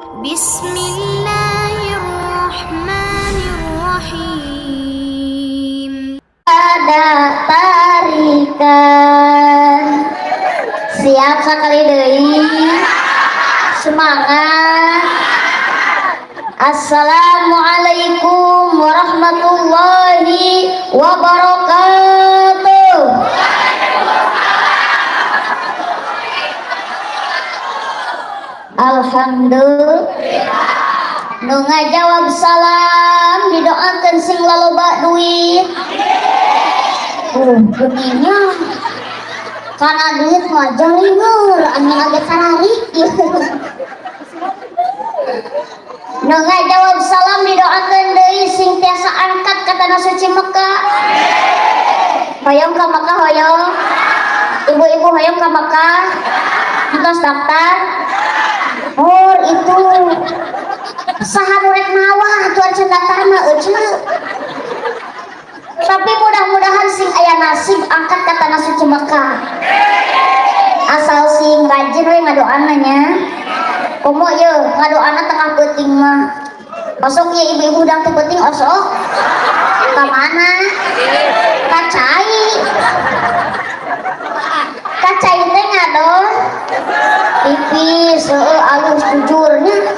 Bismillahirrahmanirrahim. Ada tarikan. Siap sekali deui. Semangat. Assalamualaikum warahmatullahi wabarakatuh. Alhamdulillah. Nu ngajawab salam didoakan sing laloba duit. Geninya karena duit mah jalingur amin agak karari. Nu ngajawab salam didoakan deui sing tiasa angkat ka tanah suci Mekah. Hoyong ka Mekah hoyong. Ibu-ibu hoyong ka Mekah. Entos daftar. Oh, itu saha nu rek nawah tuan cenah daftar mah euceu. Tapi mudah-mudahan sing aya nasib angkat ka tanah suci Mekah. Asal sing rajin we ngadoana nya. Komo ye ngadoana tengah peuting mah. Osok ye ibu-ibu hudang teu peuting osok. Ka mana? Ka cai. Ka cai teh ngadon pipis, heueuh alus jujurnya.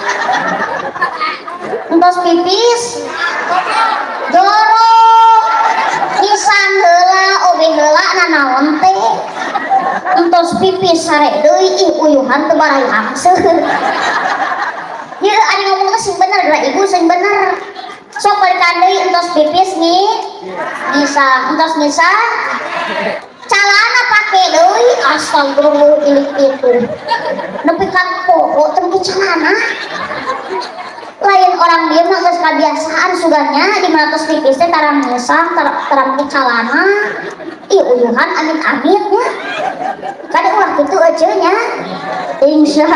Entos pipis jorok ngisang heula oge heula nanaon teh. Entos pipis sare deui ih uyuhan teu barahi hangseur. Ieu ari ngomong teh sing bener geura ibu sing bener. Sok balikan deui entos pipis nih ngisang, entos ngisang calana pake deui astagfirullah ilik itu. Nepi ka poho teh make calana. Lain orang dia mah geus kabiasaan sugannya di mana tos pipis teh tara ngisang, tara make calana. Ih uyuhan amit-amit nya. Kade ulah kitu euceu nya. Insya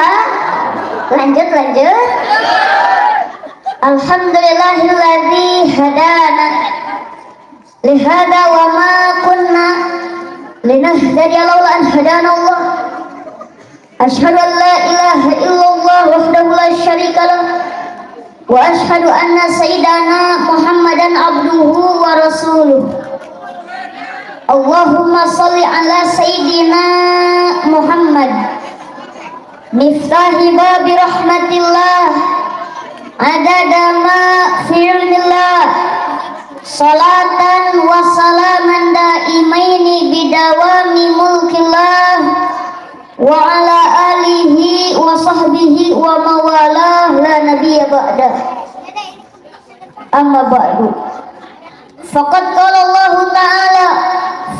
lanjut lanjut. Alhamdulillahilladzi hadana lihada wa ma kunna linahtadiya laula an hadana Allah. Asyhadu an la ilaha illallah wahdahu la syarika lah wa asyhadu anna sayyidana Muhammadan abduhu wa rasuluh. Allahumma shalli ala sayyidina Muhammad miftahi babi rahmatillah adada ma fi ilmillah salatan wa salaman daimaini bidawami mulkillah wa ala alihi wa sahbihi wa mawalah la nabiyya ba'da. Amma ba'du. Faqad qala Allah ta'ala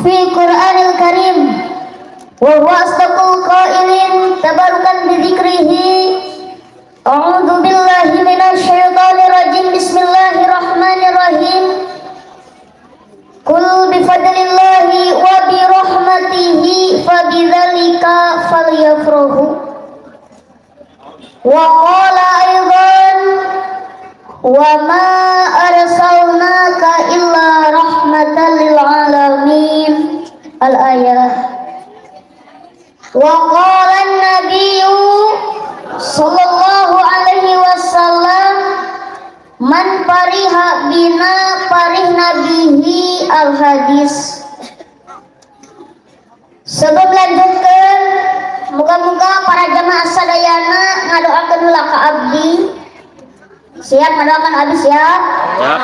fi Qur'anil Karim wa huwa asdaqul qailin tabarukan bi dzikrihi. A'udzu billahi minasyaitonir rajim. Bismillahirrahmanirrahim. Qul bi fadlillahi wa bi rahmatihi fabidzalika falyafrahu. Wa qala aidan wa ma arsalnaka illa rahmatan lil alamin. Al-ayah. Wa qala an-nabiyyu sallallahu alaihi wasallam man fariha bina farihna bihi. Al-hadis. Sebelum lanjutkan, moga-moga para jamaah sadayana ngadoakeun heula ka abdi. Siap ngadoakeun abdi siap? Siap.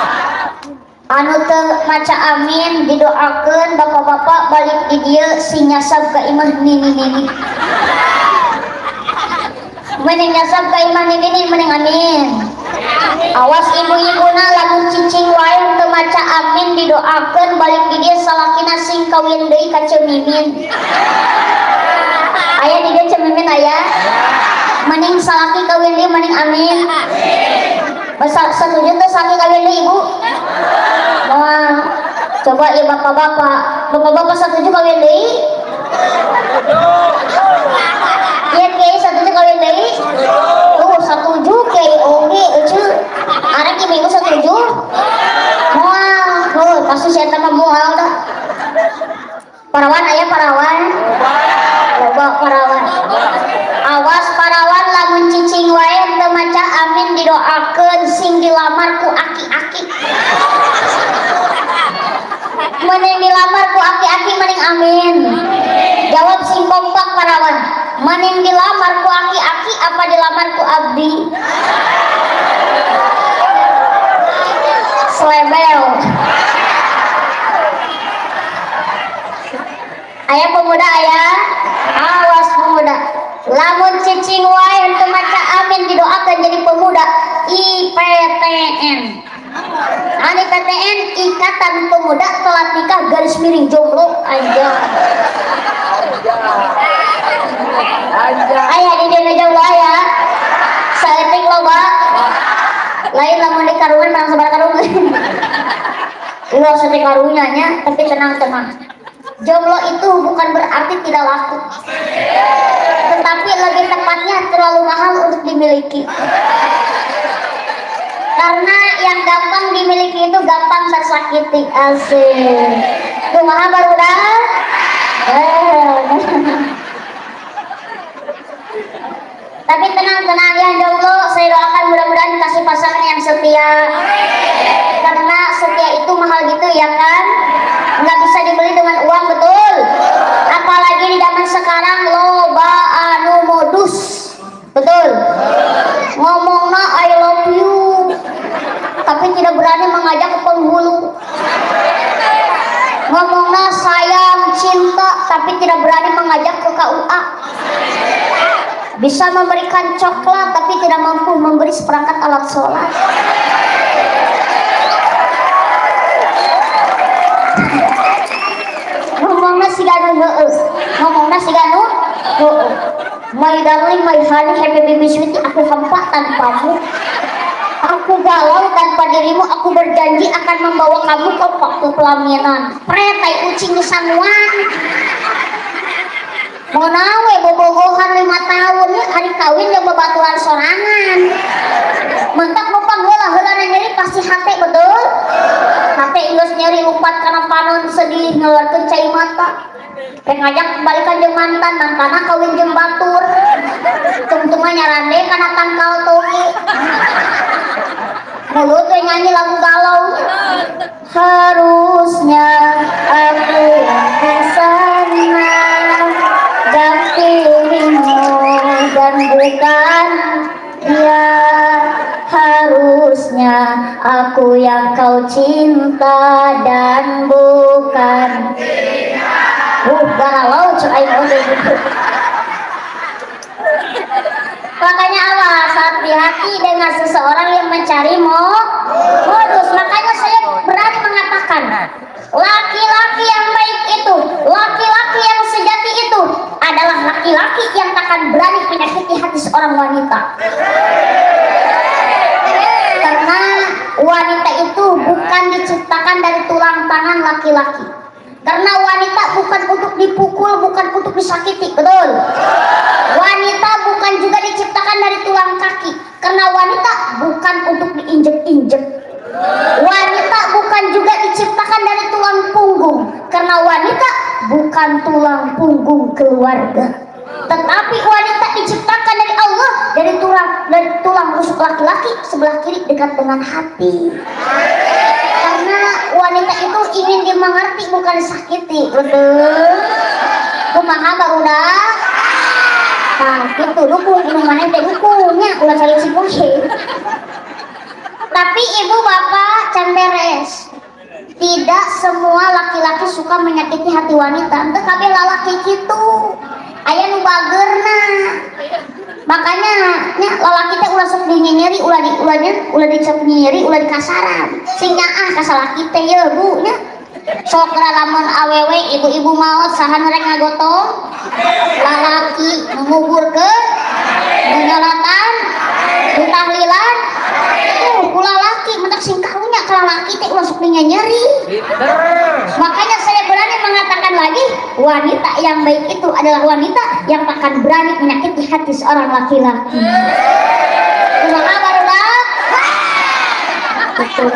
Anu teu maca amin didoakeun bapak-bapak balik di dieu sing nyasab ka imah nini-nini. Mending nyasab ka imah nini-nini mending amin. Awas ibu-ibuna lamun cicing wae teu maca amin didoakeun balik di dieu salakina sing kawin deui ka Ceu Mimin. Aya di dieu Ceu Mimin aya? Mending salaki kawin deui mending amin. Masa setuju teu salaki kawin deui ibu? Moal. Coba ya bapak-bapak, bapak-bapak setuju kawin deui? Iya kiai setuju kawin deui? Oh, setuju kiai oge euceu. Arek ibu setuju? Moal. Oh, pasti si eta mah moal dah. Parawan aya parawan? Loba parawan. Awas parawan lamun cicing wae teu maca Doakeun sing dilamar ku aki-aki. Mending dilamar ku aki-aki mending amin. Jawab sing kompak parawan. Mending dilamar ku aki-aki apa dilamar ku abdi? Selebel. Ayah pemuda ayah, awas pemuda. Lamun cicing wae henteu maca amin didoakan jadi pemuda IPTN. Nah, IPTN Ikatan Pemuda Telat Nikah garis miring jomblo aja. Ayah di dieu jomblo aya. Saeutik loba. Lain lamun di karungan menang sabar karungan. Ulah saeutik karunya nya, tapi tenang-tenang. Jomblo itu bukan berarti tidak laku, tetapi lebih tepatnya terlalu mahal untuk dimiliki. Karena yang gampang dimiliki itu gampang tersakiti. Asik. Kumaha barudak? Tapi tenang-tenang yang jomblo, saya doakan mudah-mudahan kasih pasangan yang setia. Karena setia itu mahal gitu ya kan? Nggak bisa dibeli dengan uang, betul? Apalagi di zaman sekarang loba anu modus, betul? Ngomongna I love you, tapi tidak berani mengajak ke penghulu. Ngomongna sayang cinta, tapi tidak berani mengajak ke KUA. Bisa memberikan coklat, tapi tidak mampu memberi seperangkat alat sholat. Ngomongna siga nu heueuh, ngomongna siga nu heueuh. My darling, my honey, happy baby sweetie, aku hampa tanpamu. Aku galau tanpa dirimu, aku berjanji akan membawa kamu ke waktu pelaminan. Pretai ucing sanguan. Mau nawe bobogohan 5 tahun ya, hari kawin jeung babaturan sorangan. Mentak numpang heula heula nyeri pasti hate betul. Hate geus nyeri lumpat kana panon sedih ngeluarkeun cai mata. Rek ngajak balikan jeung mantan, mantana kawin jeung batur. Tungtungan nyarande kana tangkal toge. Mulut we nyanyi lagu galau. Harusnya aku yang di sana dampingimu dan bukan dia. Harusnya aku yang kau cinta dan bukan dia. Galau cek aing oge gitu. Makanya awas hati-hati dengan seseorang yang mencari modus. Makanya saya berani mengatakan laki-laki yang baik itu, laki-laki yang sejati itu adalah laki-laki yang takkan berani menyakiti hati seorang wanita. Karena wanita itu bukan diciptakan dari tulang tangan laki-laki. Karena wanita bukan untuk dipukul, bukan untuk disakiti, betul? Wanita bukan juga diciptakan dari tulang kaki. Karena wanita bukan untuk diinjek-injek. Wanita bukan juga diciptakan dari tulang punggung. Karena wanita bukan tulang punggung keluarga. Tetapi wanita diciptakan dari Allah dari tulang rusuk laki-laki sebelah kiri dekat dengan hati. Karena wanita itu ingin dimengerti bukan disakiti, betul? Kumaha barudak? Nah, gitu dukung anu maneh teh dukungnya ulah cari si. Tapi ibu bapak can beres. Tidak semua laki-laki suka menyakiti hati wanita. Henteu kabeh lalaki kitu. Aya nu bageurna. Makanya nya lalaki teh ulah sok dinyenyeri, ulah di ulahnya ulah dicap nyeri, ulah dikasaran. Sing nyaah ka salaki teh ye Bu nya. Sok lamun awewe ibu-ibu maot saha nu rek ngagotong? Lalaki nguburkeun, nyolatan, ditahlilan. Ulah laki mentak sing karunya ka lalaki teh ulah sok dinyenyeri. Makanya saya berani mengatakan lagi, wanita yang baik itu adalah wanita yang takkan berani menyakiti hati seorang laki-laki. Kumaha barudak? Betul.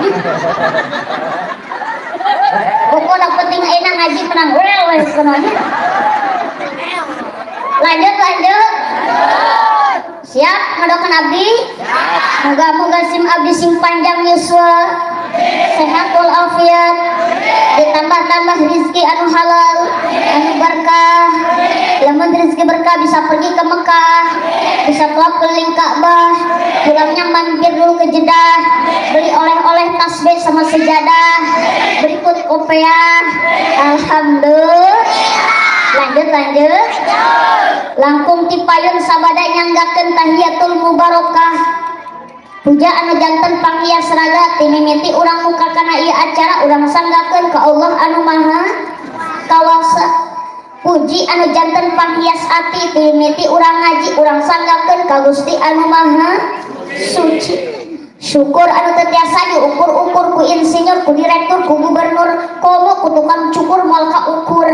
Pokoknya penting enak ngaji menang well sebenarnya. Lanjut lanjut. Siap ngadoakeun abdi? Moga-moga sim abdi sing panjang yuswa, sehat walafiat, ditambah-tambah rizki anu halal, anu berkah. Lamun rezeki berkah bisa pergi ke Mekah, bisa tawaf keliling Ka'bah, pulangnya mampir dulu ke Jeddah, beli oleh-oleh tasbih sama sejadah, berikut kopiah. Alhamdulillah. Lanjut, lanjut. Langkung ti payun sabada nyanggakeun tahiyatul mubarakah. Puja anu janten panghias raga ti mimiti urang muka kana ieu acara, urang sanggakeun ka Allah anu Maha Kawasa. Puji anu janten panghias ati ti mimiti urang ngaji, urang sanggakeun ka Gusti anu Maha Suci. Syukur anu teu tiasa diukur-ukur ku insinyur, ku direktur, ku gubernur, komo ku tukang cukur moal kaukur.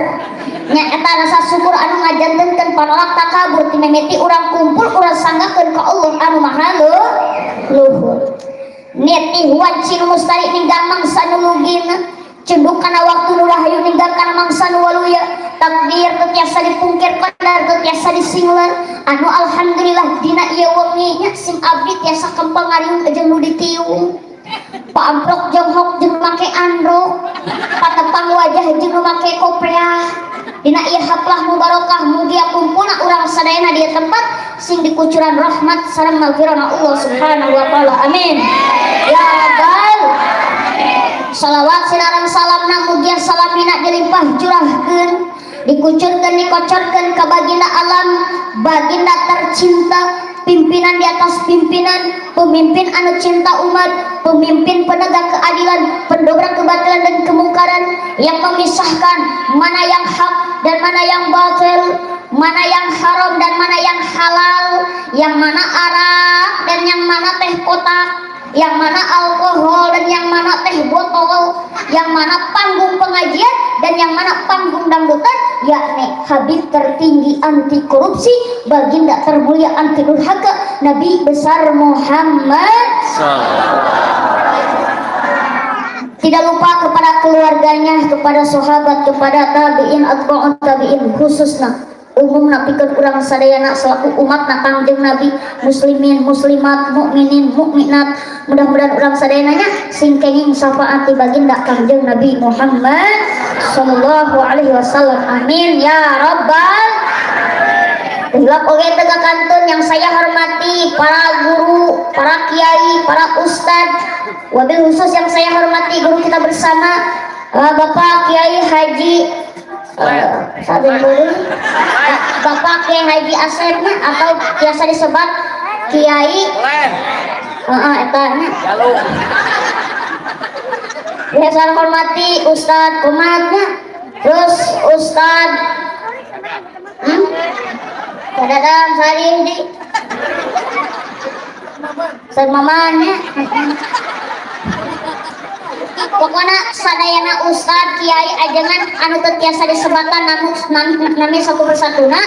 Nya eta rasa syukur anu ngajantenkeun panolak takabur ti mimiti urang kumpul, urang sanggakeun ka Allah anu Maha Luhur. Nitih wanci nu mustari ninggang mangsa nu lugina, cunduk kana waktu nu rahayu ninggang kana mangsa nu waluya. Takdir teu tiasa dipungkir, qadar teu tiasa disingler. Anu alhamdulillah dina ieu wengi nya sim abdi tiasa kempeng ngariung jeung nu ditiung, paamprok jonghok jeung make androk, patepang wajah jeung nu make kopeah. Dina ieu haflah mubarokah, mugia kumpulna urang sadayana di tempat sing dikucuran rahmat sareng magfirah Allah Subhanahu wa Taala. Amin ya rabbal. Salawat sinareng salamna mugia salamina dilimpah curahkeun, dikucurkeun, dikocorkeun ka baginda alam, baginda tercinta, pimpinan di atas pimpinan, pemimpin anu cinta umat, pemimpin penegak keadilan, pendobrak kebatilan dan kemungkaran, yang memisahkan mana yang hak dan mana yang batil, mana yang haram dan mana yang halal, yang mana arak dan yang mana teh kotak, yang mana alkohol dan yang mana teh botol, yang mana panggung pengajian dan yang mana panggung dangdutan, yakni Habib tertinggi anti korupsi, baginda termulia anti durhaka, Nabi besar Muhammad. Tidak lupa kepada keluarganya, kepada sahabat, kepada tabiin, atba'ut tabiin, khususna umumna pikeun urang sadayana selaku umat na Kangjeng Nabi, muslimin, muslimat, mukminin, mukminat. Mudah-mudahan urang sadayana nya sing kenging syafaat ti baginda Kangjeng Nabi Muhammad sallallahu alaihi wasallam. Amin ya rabbal. Hilap oge teu kakantun yang saya hormati para guru, para kiai, para ustad, wabil khusus yang saya hormati guru kita bersama, Bapak Kiai Haji Sabin Bulu, Bapak Kiai Haji Asepnya atau biasa disebut Kiai eta nya. Biasa hormati Ustad Komatnya, terus Ustad Kadang saling di Ustad Mamannya. Pokoknya sadayana ustad, kiai, ajengan anu teu tiasa disebatan namun nami satu persatuna,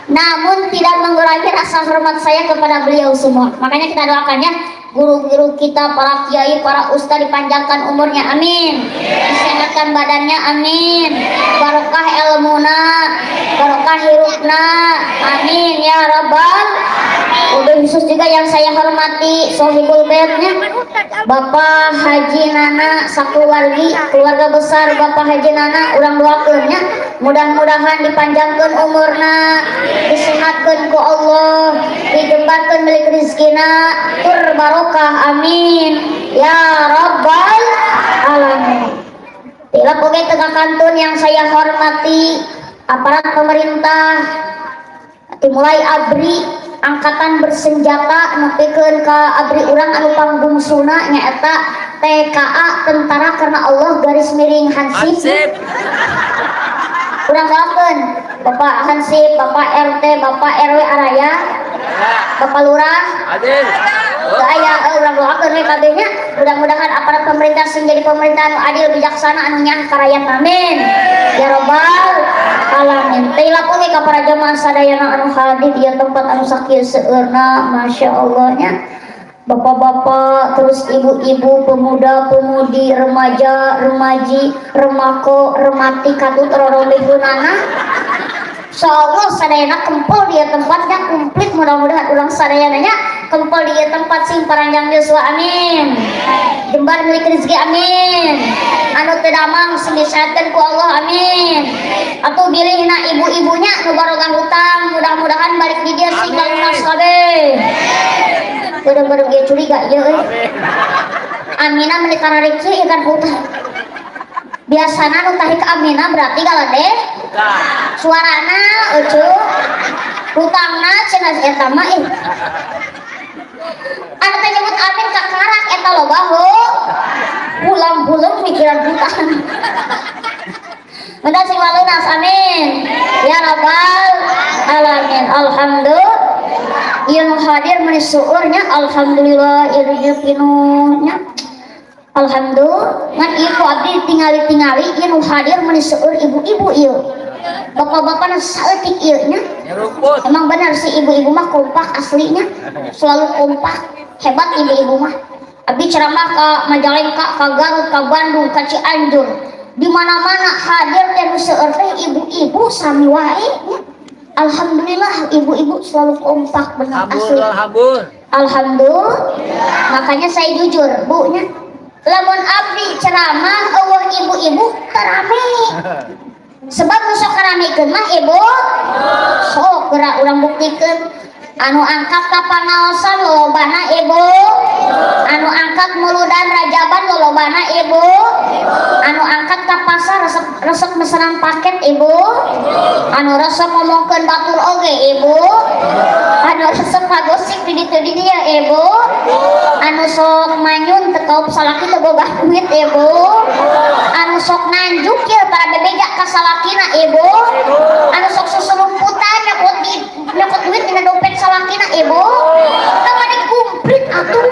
namun tidak mengurangi rasa hormat saya kepada beliau semua. Makanya kita doakan ya guru-guru kita, para kiai, para ustad dipanjangkan umurnya, amin. Disehatkan badannya, amin. Barokah ilmuna, barokah hirupna, amin ya rabbal. Udah khusus juga yang saya hormati Sohibul Baitnya Bapak Haji Nana sakeluargi, keluarga besar Bapak Haji Nana, urang doakeun nya mudah-mudahan dipanjangkan umurna, disehatkeun ku Allah, dijembarkeun milik rezekina, tur barokah, amin ya rabbal alamin. Tilap oge teu kakantun yang saya hormati aparat pemerintah, dimulai ABRI, angkatan bersenjata, nepikeun ka ABRI urang anu pangbungsuna nyaeta TKA, Tentara Karena Allah garis miring Hansip. Hansip. Urang doakeun Bapak Hansip, Bapak RT, Bapak RW Araya, Bapak Lurah. Adil. Teu aya, urang doakeun we kabeh nya. Mudah-mudahan aparat pemerintah sing jadi pemerintah anu adil, bijaksana, anu nyaah ka rakyat, amin ya rabbal alamin. Teu hilap oge ka para jamaah sadayana anu hadir di tempat anu sakieu seueurna, masya Allah nya, bapak-bapak, terus ibu-ibu, pemuda-pemudi, remaja, remaji, remako, remati, katut roromehunana. Insyaallah sadayana kempel di tempatnya komplit. Mudah-mudahan urang sadayana nya kempel di tempat, sing paranjang yuswa, amin, jembar milik rezeki, amin, anu teu damang sing disehatkeun ku Allah, amin. Atuh bilihna ibu-ibunya nu baroga hutang, mudah-mudahan balik di dieu sing lunas kabeh. Beureum-beureum ieu curiga ieu euy. Amina meuni kararik ieu kan hutang. Biasana nu tarik amina berarti galede suarana ucu hutangna cenah eta mah ih. Anu teh nyebut amin kakarak eta loba ho. Pulang-pulang mikiran hutang. Mudah sing lunas, amin. Ya rabbal alamin. Alhamdulillah. Ieu nu hadir meuni seueurnya, alhamdulillah ieu ieu pinuhnya. Alhamdulillah, ngan ieu ku abdi tingali-tingali ieu nu hadir meuni seueur ibu-ibu ieu. Bapak-bapakna saeutik ieu nya. Nyeruput. Emang benar sih, ibu-ibu mah kompak aslinya. Selalu kompak. Hebat ibu-ibu mah. Abdi ceramah ke Majalengka, ke Garut, ke Bandung, ke Cianjur. Di mana-mana hadir teh nu seueur teh ibu-ibu sami wae nya. Alhamdulillah ibu-ibu selalu kompak, benar. Hambur, asli. Hambur. Alhamdulillah. Makanya saya jujur, Bu nya. Lamun abdi ceramah euweuh ibu-ibu teu rame. Sebab nu sok ngaramekeun mah ibu. Sok geura urang buktikeun. Anu angkat ka pangaosan lolobana ibu. Anu angkat muludan rajaban lolobana ibu. Anu angkat ka pasar resep, resep mesenan paket ibu. Anu resep ngomongkeun batur oge ibu. Anu resep ngagosip di ditu di dieu ibu. Anu sok manyun teu kaup salaki teu boga duit ibu. Anu sok nanjuk ya para bebeja ka salakina ibu. Anu sok susulumputan nyokot di nyokot duit dina dompet salakina ibu. Tah, mani kumplit atuh.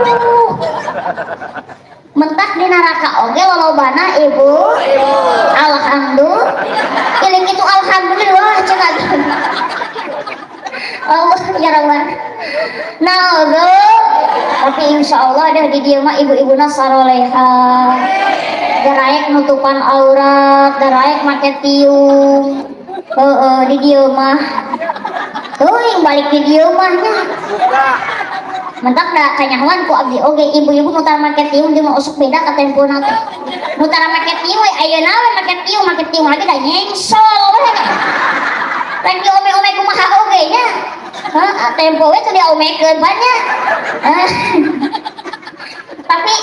Mentak di neraka oge lolobana ibu. Alhamdulillah. Iling itu alhamdulillah cenah. Allah ya Rabban. Nah, tapi insya Allah dah di dieu mah ibu-ibuna saroleha. Daraek nutupan aurat, daraek make tiung. Heeh, di dieu mah. Teuing balik di dieu mah nya. Buka. Mentak da kanyahoan ku abdi oge ibu-ibu nu tara make tiung jeung nu osok beda ka tempona teh. Nu tara make tiung we ayeuna we make tiung lagi da nyengsol we. Lain diome-ome kumaha oge nya. Heeh, tempo we teu diomekeun pan nya. Tapi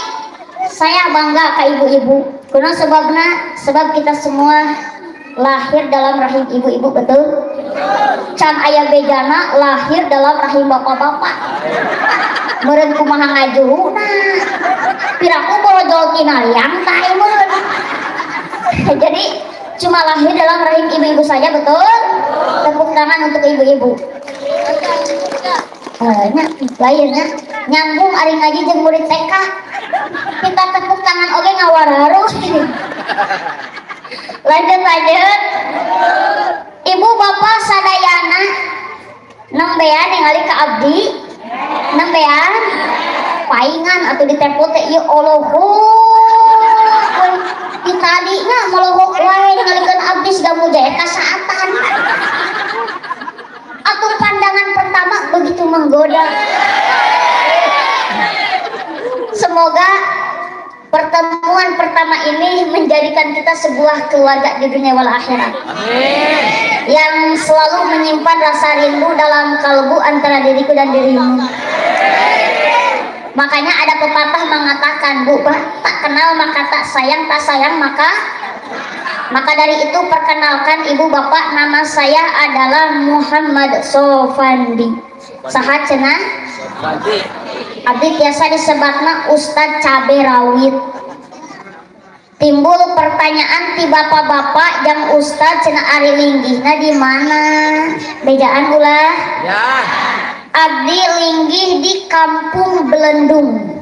saya bangga ke ibu-ibu. Kunaon sebabna? Sebab kita semua lahir dalam rahim ibu-ibu, betul? Can aya bejana lahir dalam rahim bapak-bapak. Meureun kumaha ngajuruna. Piraku borojol tina liang tah meureun. Jadi cuma lahir dalam rahim ibu-ibu saja, betul? Tepuk tangan untuk ibu-ibu. Eh, nya, lainnya nyambung ari ngaji jeung murid TK. Kita tepuk tangan oge ngawararuh. Lanjut, lanjut. Ibu bapak sadayana nembean ningali ka abdi, nembean paingan atau di tempo teh ieu olohok di tadi nya molohok wae ningalikeun abdi siga mujaya kasaatan. Atau pandangan pertama begitu menggoda. Semoga pertemuan pertama ini menjadikan kita sebuah keluarga di dunia wal akhirat. Amin. Yang selalu menyimpan rasa rindu dalam kalbu antara diriku dan dirimu. Makanya ada pepatah mengatakan, "Bu, Pak, tak kenal maka tak sayang, tak sayang maka." Maka dari itu perkenalkan, Ibu Bapak, nama saya adalah Muhammad Sofandi. Saha cenah? Sofandi. Abdi biasa disebatna Ustadz Cabe Rawit. Timbul pertanyaan ti bapak-bapak yang Ustadz cenah ari linggihna di mana? Bejaan ulah. Ya. Abdi linggih di Kampung Belendung.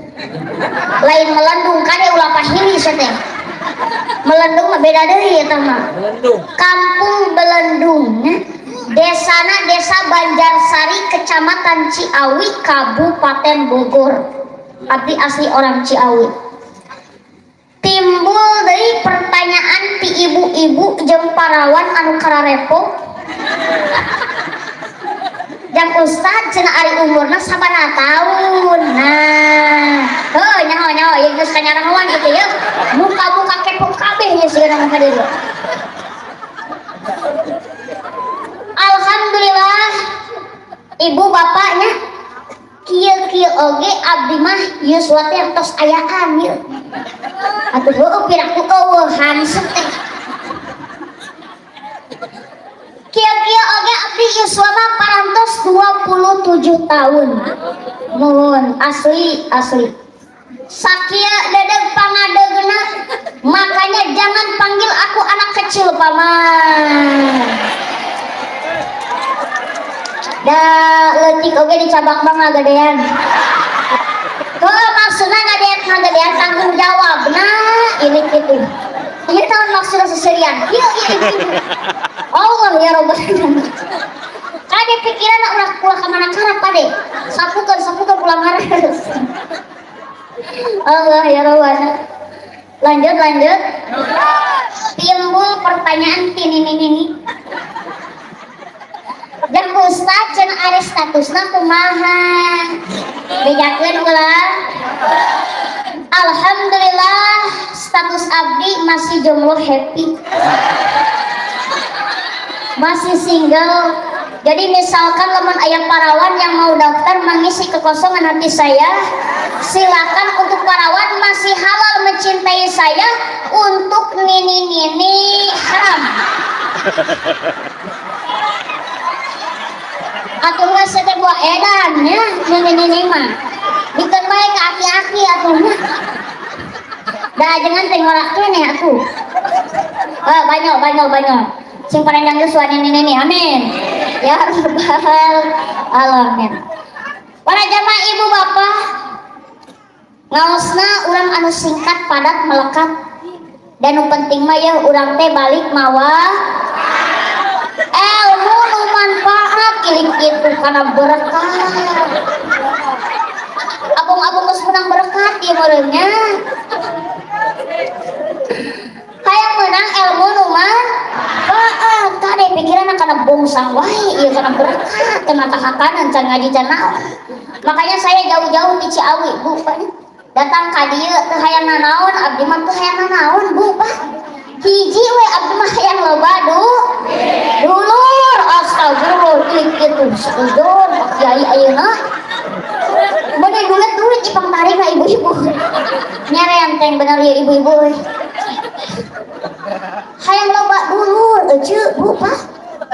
Lain melendung kade, ulah pahili teh. Melendung mah beda deui eta mah. Melendung. Kampung Belendung nya. Desana Desa Banjarsari, Kecamatan Ciawi, Kabupaten Bogor. Abdi asli orang Ciawi. Timbul dari pertanyaan ti ibu-ibu jeung parawan anu kararepo. Jang ustad cenah ari umurna sabaraha tahun. Nah, heuh nyaho nyaho ieu geus kanyarahoan kitu yeuh. Muka-muka kepo kabeh ieu sigana mah ka dieu. Alhamdulillah ibu bapaknya kieu-kieu oge abdi mah yuswa teh tos ayaan ieu. Atuh heueuh piraku eueuh hansep teh. Kieu-kieu oge abdi yuswa mah parantos 27 tahun. Mohon asli asli. Sakieu dedeg pangadegna, makanya jangan panggil aku anak kecil paman. Da leutik oge dicabak mah ngagadean. Heuh maksudna ngadean ngagadean tanggung jawabna ini kitu. Ieu naon maksudna seserian? Ieu ieu ieu. Allah ya Rabbal alamin. Kade pikiran ulah ulah ka mana karep kade. Sapukeun sapukeun ulah ngares. Allah ya Rabbal. Lanjut lanjut. Timbul pertanyaan tini nini nini. Jang ustad cenah ari statusna kumaha? Bejakeun ulah. Alhamdulillah status abdi masih jomblo happy. Masih single. Jadi misalkan lamun aya parawan yang mau daftar mengisi kekosongan hati saya, silakan. Untuk parawan masih halal mencintai saya, untuk nini-nini haram. Atuh geus teh buah edan nya nini-nini mah. Bikeun bae ka aki-aki atuh mah. Da jangan teh ngorak keneh atuh. Banyak banyak banyak. Sing panjang yuswa nini-nini amin. Ya rabbal alamin. Para jamaah ibu bapak, ngaosna urang anu singkat padat melekat. Dan nu penting mah ya urang teh balik mawa ilmu nu manfaat kiling itu karena berkat. Abung-abung geus menang berkat ieu meureunnya. Hayang menang ilmu nu manfaat. Kade pikiran kana bongsang wae ieu kana berkat kana kahakanan can ngaji can naon. Makanya saya jauh-jauh di Ciawi, Bu, Pak. Datang ka dieu teu hayang nanaon, abdi mah teu hayang nanaon, Bu, Pak. Hiji we abdi mah hayang loba dulur. Astagfirullah kieu kitu seudur Pak Kiai ayeuna. Bener duit duit ipang tarik lah ibu-ibu. Nyerenteng bener ya ibu-ibu. Hayang loba dulur ece Bu, Pak.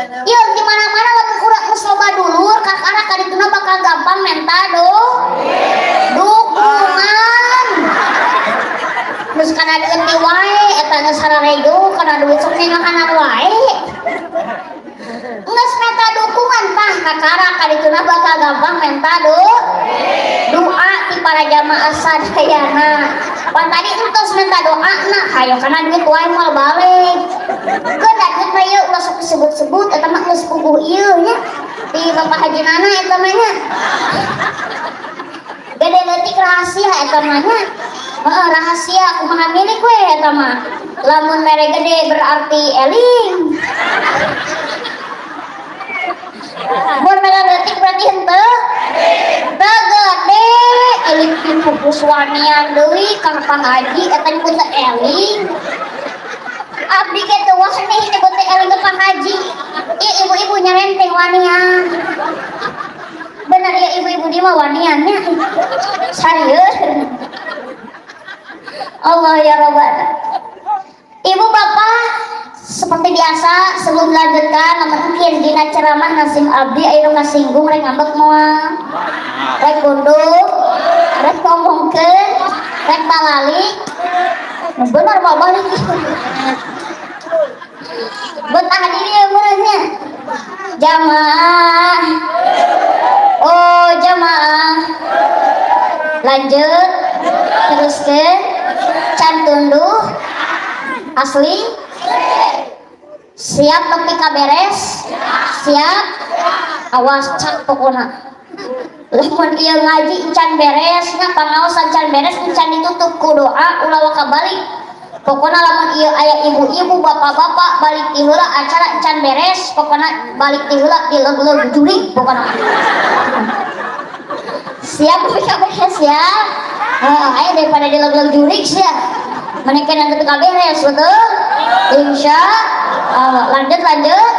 Ieu di mana-mana lamun urang geus loba dulur, kakara kadituna bakal gampang menta dukungan. Geus kana leutik wae eta geus hararejo kana duit sok nengakanan wae. Geus menta dukungan tah kakara kadituna bakal gampang menta doa ti para jamaah sadayana. Pan tadi entos minta doa na hayo kana duit wae moal balik. Keun da duit mah ieu ulah sok disebut-sebut eta mah geus puguh ieu nya. Di Bapak Haji Nana eta mah nya. Gede leutik rahasia eta mah nya. Heeh rahasia kumaha milik we eta mah. Lamun mere gede berarti eling. Mun mere leutik berarti henteu. Teu gede eling kitu kuswanian deui ka Kang Haji eta nyebut teh eling. Abdi ge teu wani nyebut teh eling ka Kang Haji. Ieu ibu-ibu nyarenteng wanian. Bener ya ibu-ibu di mah wanian nya. Serius. Allah ya Rabbana. Ibu bapak seperti biasa sebelum melanjutkan mungkin dina ceramah nasim abdi ayo kasinggung rek ngambek moal rek gunduk rek ngomongkeun rek balalik bener mau balik betah di dieu meureunnya jamaah oh jamaah lanjut teruskeun can tunduh asli siap nepi ka beres siap awas cak pokona lamun ieu ngaji encan beres nya pangaosan can beres encan ditutup ku doa ulah waka balik Pokona lamun ieu aya ibu-ibu, bapak-bapak balik ti heula acara can beres, pokona balik ti heula dileug-leug jurig pokona. Siap beres ya. Heeh, ayo daripada dileug-leug jurig sia. Maneh kena teu beres, betul? Insya Allah. Lanjut lanjut.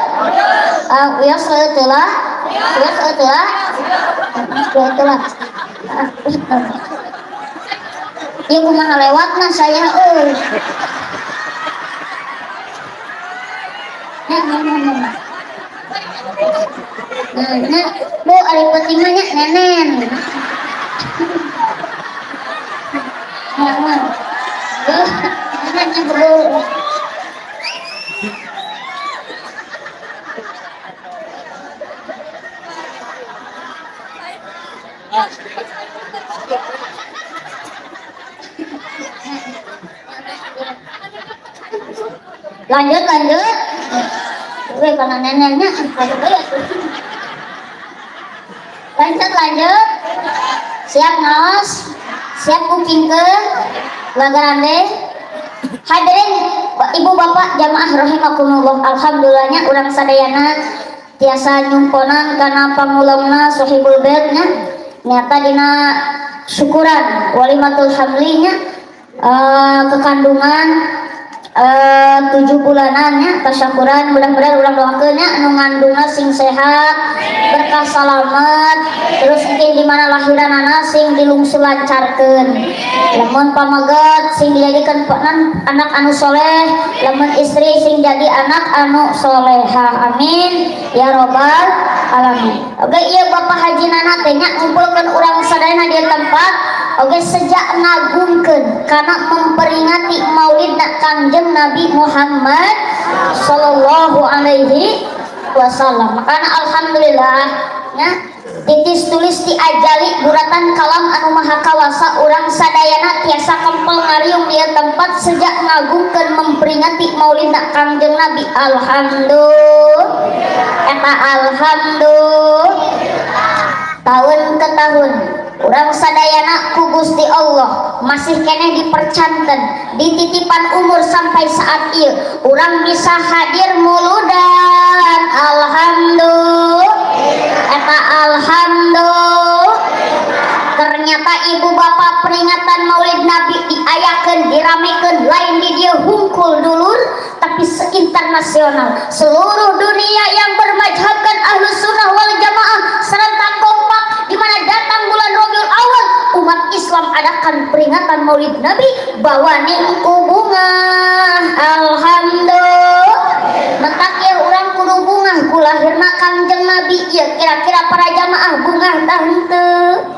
Wios teu lah. Wios teu lah. Teu lah. Ieu kumaha lewatna saya euy. Nah, Bu, ari penting mah nya nenen. Nah, Bu. Lanjut lanjut. Gue karena neneknya lanjut lanjut. Siap ngaos, siap kupingkeun lagarande. Hadirin ibu bapak jamaah rahimakumullah, alhamdulillahnya urang sadayana tiasa nyumponan kana pangulangna Sohibul Bait nya nyata dina syukuran walimatul hamlinya kekandungan 7 bulanannya tasyakuran, mudah-mudahan urang doakeun nya anu ngandungna sing sehat, berkah salamet, terus mungkin di mana lahiranana sing dilungsu lancarkeun. Lamun pameget sing dijadikeun anak anu soleh, lamun istri sing jadi anak anu solehah. Amin ya robbal alamin. Oke, ieu Bapak Haji Nana teh nya ngumpulkeun urang sadayana di tempat. Oke, sejak ngagungkeun karena memperingati Maulidna Kangjeng Nabi Muhammad sallallahu alaihi wasallam. Makana alhamdulillah nya titis tulis ti ajali guratan kalam anu maha kawasa urang sadayana tiasa kempel ngariung di tempat sejak ngagungkeun memperingati Maulidna Kangjeng Nabi. Alhamdulillah. Eta alhamdulillah. Tahun ke tahun urang sadayana ku Gusti Allah masih keneh dipercanten dititipan umur sampai saat ieu urang bisa hadir muludan. Alhamdulillah. Eta alhamdulillah. Ternyata ibu bapak peringatan Maulid Nabi diayakeun diramekeun lain di dieu hungkul dulur, tapi seinternasional seluruh dunia yang bermazhabkan Ahlus Sunnah wal Jamaah serentak kompak di mana datang bulan Rabiul Awal umat Islam adakan peringatan Maulid Nabi bawa ningku bunga. Alhamdulillah. Mentak ya urang kudu bungah ku lahirna Kangjeng Nabi ya kira-kira para jamaah bungah tah henteu.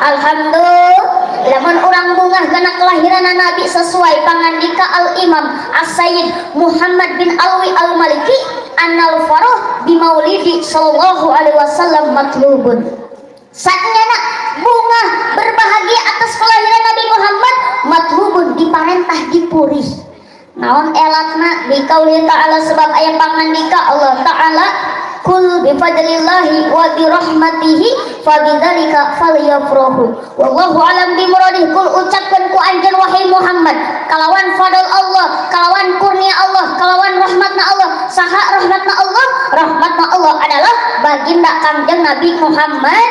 Alhamdulillah. Lamun urang bungah kana kelahiran Nabi sesuai pangandika Al-Imam As-Sayyid Muhammad bin Alwi Al-Maliki annal farah bi maulidi sallallahu alaihi wasallam matlubun. Saatnya nak bungah berbahagia atas kelahiran Nabi Muhammad matlubun, diparentah dipurih. Naon elatna bikauli ta'ala sebab aya pangandika Allah ta'ala kul bi fadlillahi wa bi rahmatihi fabidzalika falyafrahu wallahu alam bi muradih. Kul ucapkeun ku anjeun wahai Muhammad kalawan fadl Allah, kalawan kurnia Allah, kalawan rahmatna Allah. Saha rahmatna Allah? Rahmatna Allah adalah baginda Kangjeng Nabi Muhammad.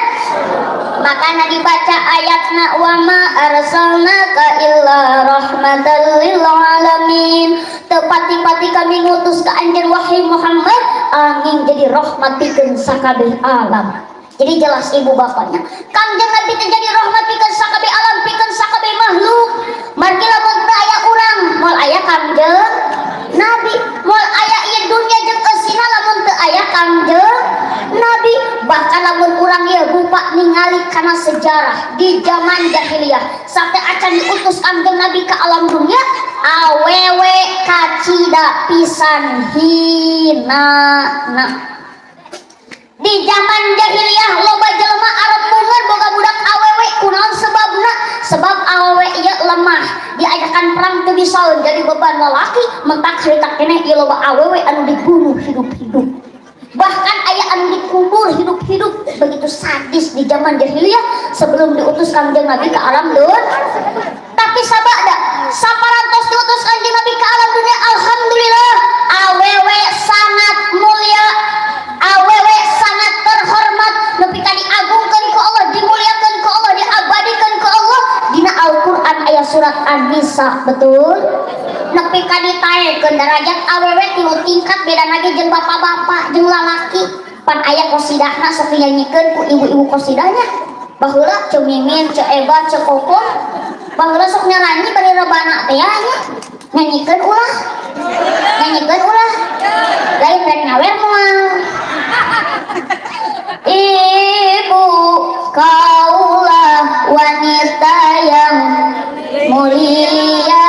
Makana dibaca ayatna wa ma arsalnaka illa rahmatan lil alamin. Tepati-pati kami ngutus ke anjeun wahai Muhammad angin jadi rahmat pikeun sakabeh alam. Jadi jelas ibu bapaknya Kangjeng Nabi teh jadi rahmat pikeun sakabeh alam, pikeun sakabeh makhluk. Margi lamun teu aya urang moal aya Kangjeng Nabi, moal aya ieu dunya jeung eusina lamun teu aya Kangjeng Nabi. Bahkan lamun urang ieu rupa ningali kana sejarah di zaman jahiliyah sampai acan diutus Kangjeng Nabi ke alam dunia, awewe kacida pisan hinana. Di zaman jahiliyah loba jelema Arab bungeun boga budak awewe. Kunaon sebabna? Sebab awewe ieu lemah, diajakan perang teu bisa jadi beban lalaki. Mentak harita keneh ieu loba awewe anu dibunuh hidup-hidup, bahkan aya anu dikubur hidup-hidup. Begitu sadis di zaman jahiliyah sebelum diutus Kangjeng Nabi ke alam dunia. Tapi sabada saparantos diutus Kangjeng aya surat An-Nisa, betul? Nepi ka ditaekeun darajat awewe tilu tingkat, beda lagi jeung bapak-bapak jeung lalaki. Pan aya kosidahna, sok dinyanyikeun ku ibu-ibu kosidahnya baheula, Ceu Mimin, Ceu Eba, Ceu Kokom, baheula sok nyanyi bari rebana teh nya. Nyanyikeun ulah, nyanyikeun ulah, lain rek nyawer moal. Ibu, kaulah wanita yang mulia,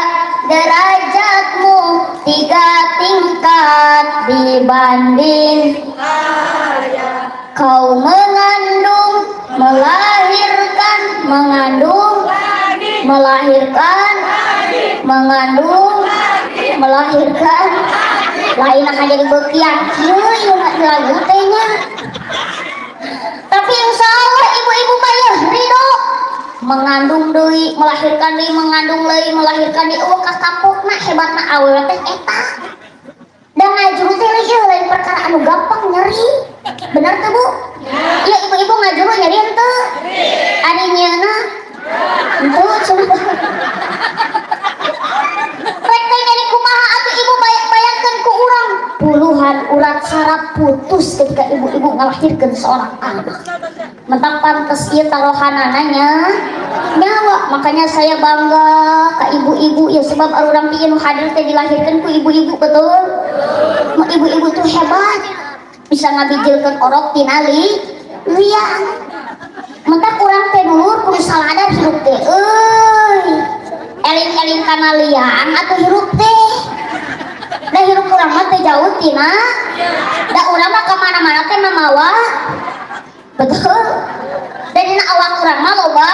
derajatmu tiga tingkat dibanding. Kau mengandung, melahirkan, mengandung, melahirkan, mengandung, melahirkan. Lain akan jadi bekian kieu ieu lagu teh nya. Tapi insya Allah ibu-ibu mah ya ridho, mengandung deui, melahirkan deui, mengandung deui, melahirkan deui, euweuh kakapokna. Hebatna awewe teh eta. Dan ngajuru teh ieu lain perkara anu gampang, nyeri, bener teu, Bu? Iya, ibu-ibu ngajuru nyeri henteu? Ari nyieuna henteu cenah. Rek teh nyeri kumaha atuh, Ibu? Bayangkeun ku urang puluhan urat saraf putus ketika ibu-ibu ngalahirkeun seorang anak. Mentak pantes ieu tarohanana nya nyawa. Makanya saya bangga ke ibu-ibu ya, sebab urang ti nu hadir teh dilahirkan ku ibu-ibu, betul? Ibu-ibu tuh hebat, bisa ngabijilkeun orok tina liang. Mentak urang teh dulur kudu saladar hirup teh euy, eling-eling kana liang atuh hirup teh. Da hirup urang mah teh jauh tina, da urang mah kemana-mana teh mamawa, betul? Dan dina awak urang mah loba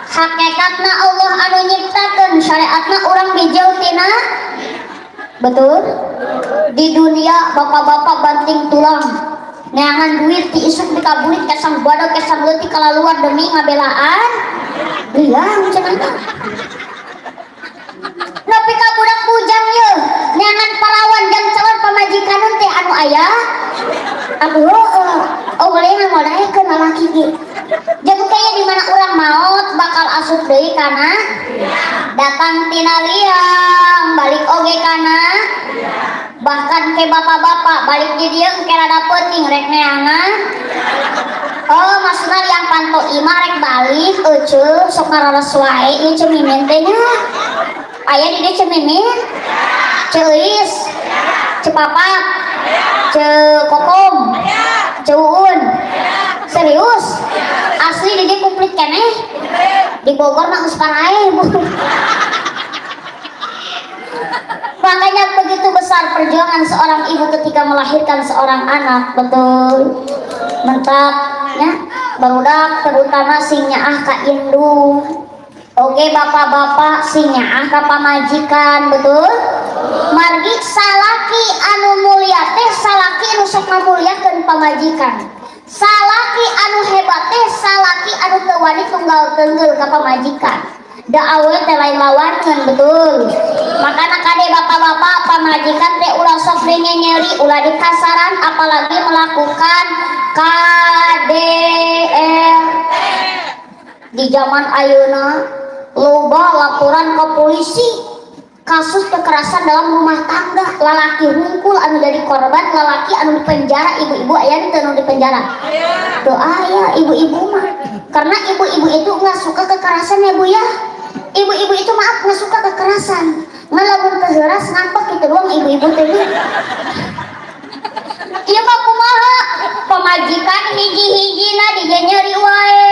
hakikatna. Allah anu nyiptakeun, syariatna urang bijil tina, betul? Di dunia bapak-bapak banting tulang neangan duit ti isuk dikaburit kesang badak kesang leutik kalaluar demi ngabelaan liang cenah. Nepi ka budak bujang ye neangan parawan jang calon pamajikan teh anu aya aduh heueuh, oh boleh mah daekeun lalaki ge. Jadi kayaknya di mana urang maot bakal asup deui kana, datang tina liang balik oge kana. Bahkan ke bapak-bapak balik di dieu engke rada peuting rek neangan, oh maksudna liang panto imah rek balik. Euceu sok ngararas wae ieu. Ceu Mimin teh nya aya di dieu? Ceu Mimin, Ceu Euis, Ceu Papak, Ceu Kokom, Ceu Uun, serius asli di dieu komplit keneh. Di Bogor mah geus paraeh, Bu. Makanya begitu besar perjuangan seorang ibu ketika melahirkan seorang anak, betul? Mentak ya, barudak terutama sing nyaah ka indung. Oke, bapak-bapak sing nyaah ka pamajikan, betul? Margi salaki anu mulia teh salaki anu sok ngamuliakeun pamajikan. Salaki anu hebat teh salaki anu teu wani tunggal tenggel ka pamajikan. Da awewe teh lain lawaneun, betul? Makana kade bapak-bapak, pamajikan teh ulah sok nyeri, ulah dikasaran, apalagi melakukan KDR. Di zaman ayeuna loba laporan ke polisi kasus kekerasan dalam rumah tangga, lalaki hungkul anu jadi korban, lalaki anu di penjara. Ibu-ibu aya teu anu di penjara? Teu aya ibu-ibu mah, karena ibu-ibu itu nggak suka kekerasan ya, Bu, ya. Ibu-ibu itu, maaf, nggak suka kekerasan. Nggak, lamun keheuras ngambek gitu doang ibu-ibu teh. Ieu mah kumaha, pamajikan hiji-hijina dinyeri wae.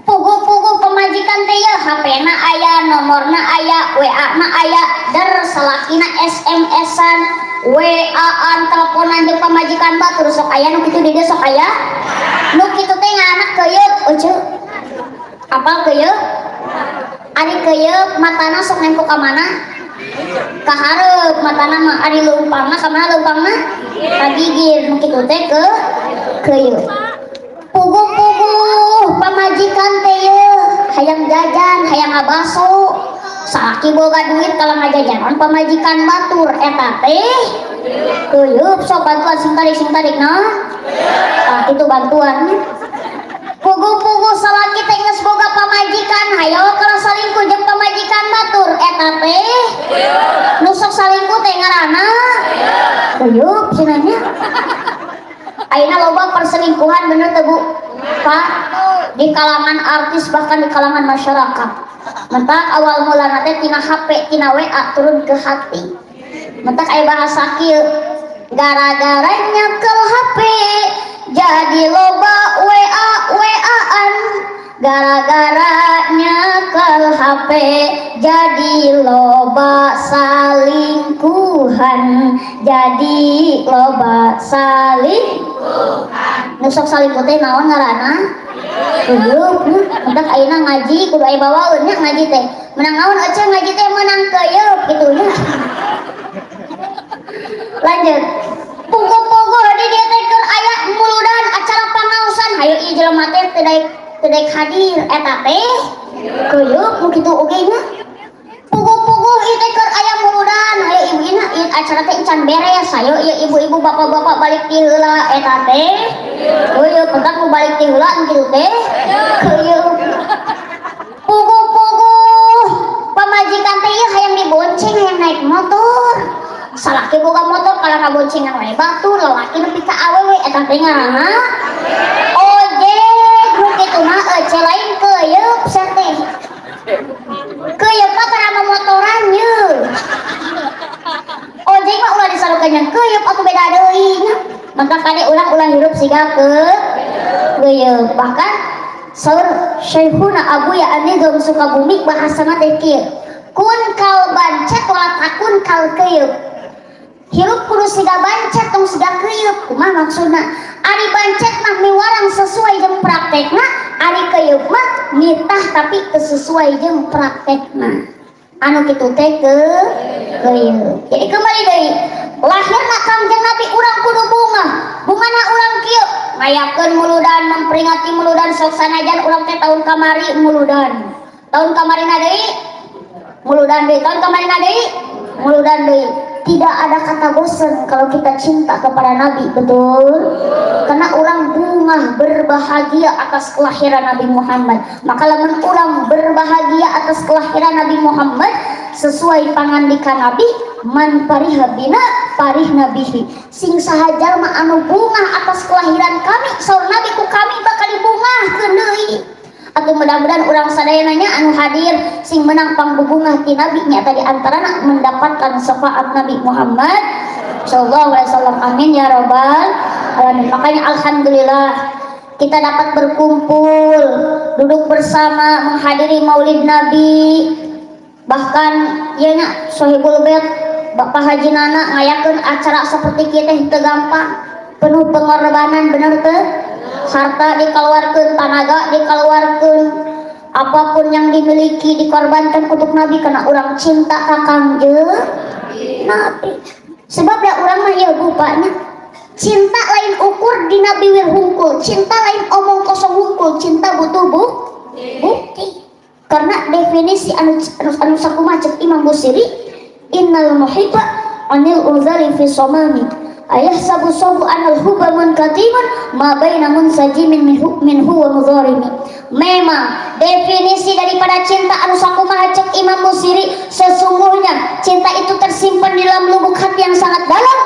Puguh-puguh pamajikan teh ya HP-na aya, nomorna aya, WA-na aya, der salakina SMS-an, WA-an, teleponan jeung pamajikan batur. Sok aya nu kitu di dieu? Sok aya nu kitu teh ngaranna keuyeup. Euceu, apal keuyeup? Ari keuyeup matana sok nempo ka mana? Ka hareup matana mah. Ari leumpangna ka mana leumpangna? Ka gigir. Nu kitu teh ke keuyeup. Puguh-puguh pamajikan teh ye hayang jajan, hayang ngabaso, salaki boga duit kalau ngajajanan pamajikan batur, eta teh keuyeup. Sok bantuan sing tarik, sing tarik. Nah, tah itu bantuan. Puguh-puguh salaki teh geus boga pamajikan, hayo kalau salingkuh jeung pamajikan batur eta teh nu sok salingkuh teh ngaranna keuyeub cenah nya. Ayeuna loba perselingkuhan, bener teu, Bu, Pak? Di kalangan artis, bahkan di kalangan masyarakat. Mentak awal mulana teh tina HP, tina WA turun ke hati. Mentak aya bahasa kieu, gara-gara nyekel HP jadi loba WA WA-an, gara-gara nyekel HP jadi loba salingkuhan, jadi loba salingkuhan. Nu sok salingkuh teh naon ngaranna? Keuyeup. Mentak ayeuna ngaji kudu aya bawaeun nya. Ngaji teh menang naon ece? Ngaji teh menang keuyeup kitu nya. Lanjut, puguh-puguh di dieu teh keur aya muludan, acara pangaosan, hayo ieu jelema teh teu daek, teu daek hadir, eta teh keuyeup nu kitu oge nya. Puguh-puguh ieu teh keur aya muludan, hayo ibu ina ieu acara teh encan beres, hayo ieu ibu-ibu, bapak-bapak balik ti heula, eta teh keuyeup. Pentak nu balik ti heula nu kitu teh keuyeup. Puguh-puguh pamajikan teh ieu hayang dibonceng, hayang naik motor, salaki boga motor kalau ngaboncengan wae batur, lalaki nepi ka awewe, eta teh ngaranna ojek. Nu kitu mah ece, lain keuyeup sia teh. Keuyeup mah kana momotoran ye, ojek mah ulah disarukeun jeung keuyeup atuh, beda deui nya. Maka kade urang ulah hirup siga ke keuyeup. Bahkan saur Syekhuna Abuya An-Nidham Sukabumi, bahasana teh kieu, kun kal bancet wala takun kal keuyeup. Hirup kudu siga bancet, tong siga keuyeup. Kumaha maksudna? Ari bancet mah miwarang sesuai jeung praktekna, ari keuyeup mah nitah tapi teu sesuai jeung praktekna. Anu kitu teh ke keuyeup. Jadi kembali deui, lahirna Kangjeng Nabi urang kudu bungah. Bungana urang kieu, ngayakeun muludan, memperingati muludan. Sok sanajan urang teh tahun kamari muludan, tahun kamarina deui muludan deui, tahun kamarina deui muludan deui, tidak ada kata bosan kalau kita cinta kepada Nabi, betul? Karena orang bungah, berbahagia atas kelahiran Nabi Muhammad. Maka lamun orang berbahagia atas kelahiran Nabi Muhammad, sesuai pangandikan Nabi, man fariha bina farihna bihi, sing saha jalma anu bungah atas kelahiran kami, saur Nabi, ku kami bakal dibungahkeun deui. Atau mudah-mudahan urang sadayana nya anu hadir sing menang pangbubungah ti Nabi, nyata di antarana mendapatkan syafaat Nabi Muhammad sallallahu alaihi wasallam. Amin ya robbal alamin. Makanya alhamdulillah kita dapat berkumpul, duduk bersama, menghadiri Maulid Nabi. Bahkan ya nya, Sohibul Bait Bapak Haji Nana ngayakeun acara seperti kita teu gampang, penuh pengorbanan, bener teu? Harta dikeluarkan, tenaga dikeluarkan, apapun yang dimiliki dikorbankan untuk Nabi karena orang cinta ka Kangjeng Nabi. Sebab da urang mah ya bupanya, cinta lain ukur dina biwir hungkul, cinta lain omong kosong hungkul, cinta butuh bukti. Karena definisi anu sakumaha cek Imam Busiri, innal muhibba anil uzali fi somami ayahsabu sabu anal hubba munkatiman ma baina munsajimin minhu wa mudharimi. Memang definisi daripada cinta anu sakumaha cek Imam Busiri, sesungguhnya cinta itu tersimpan di dalam lubuk hati yang sangat dalam,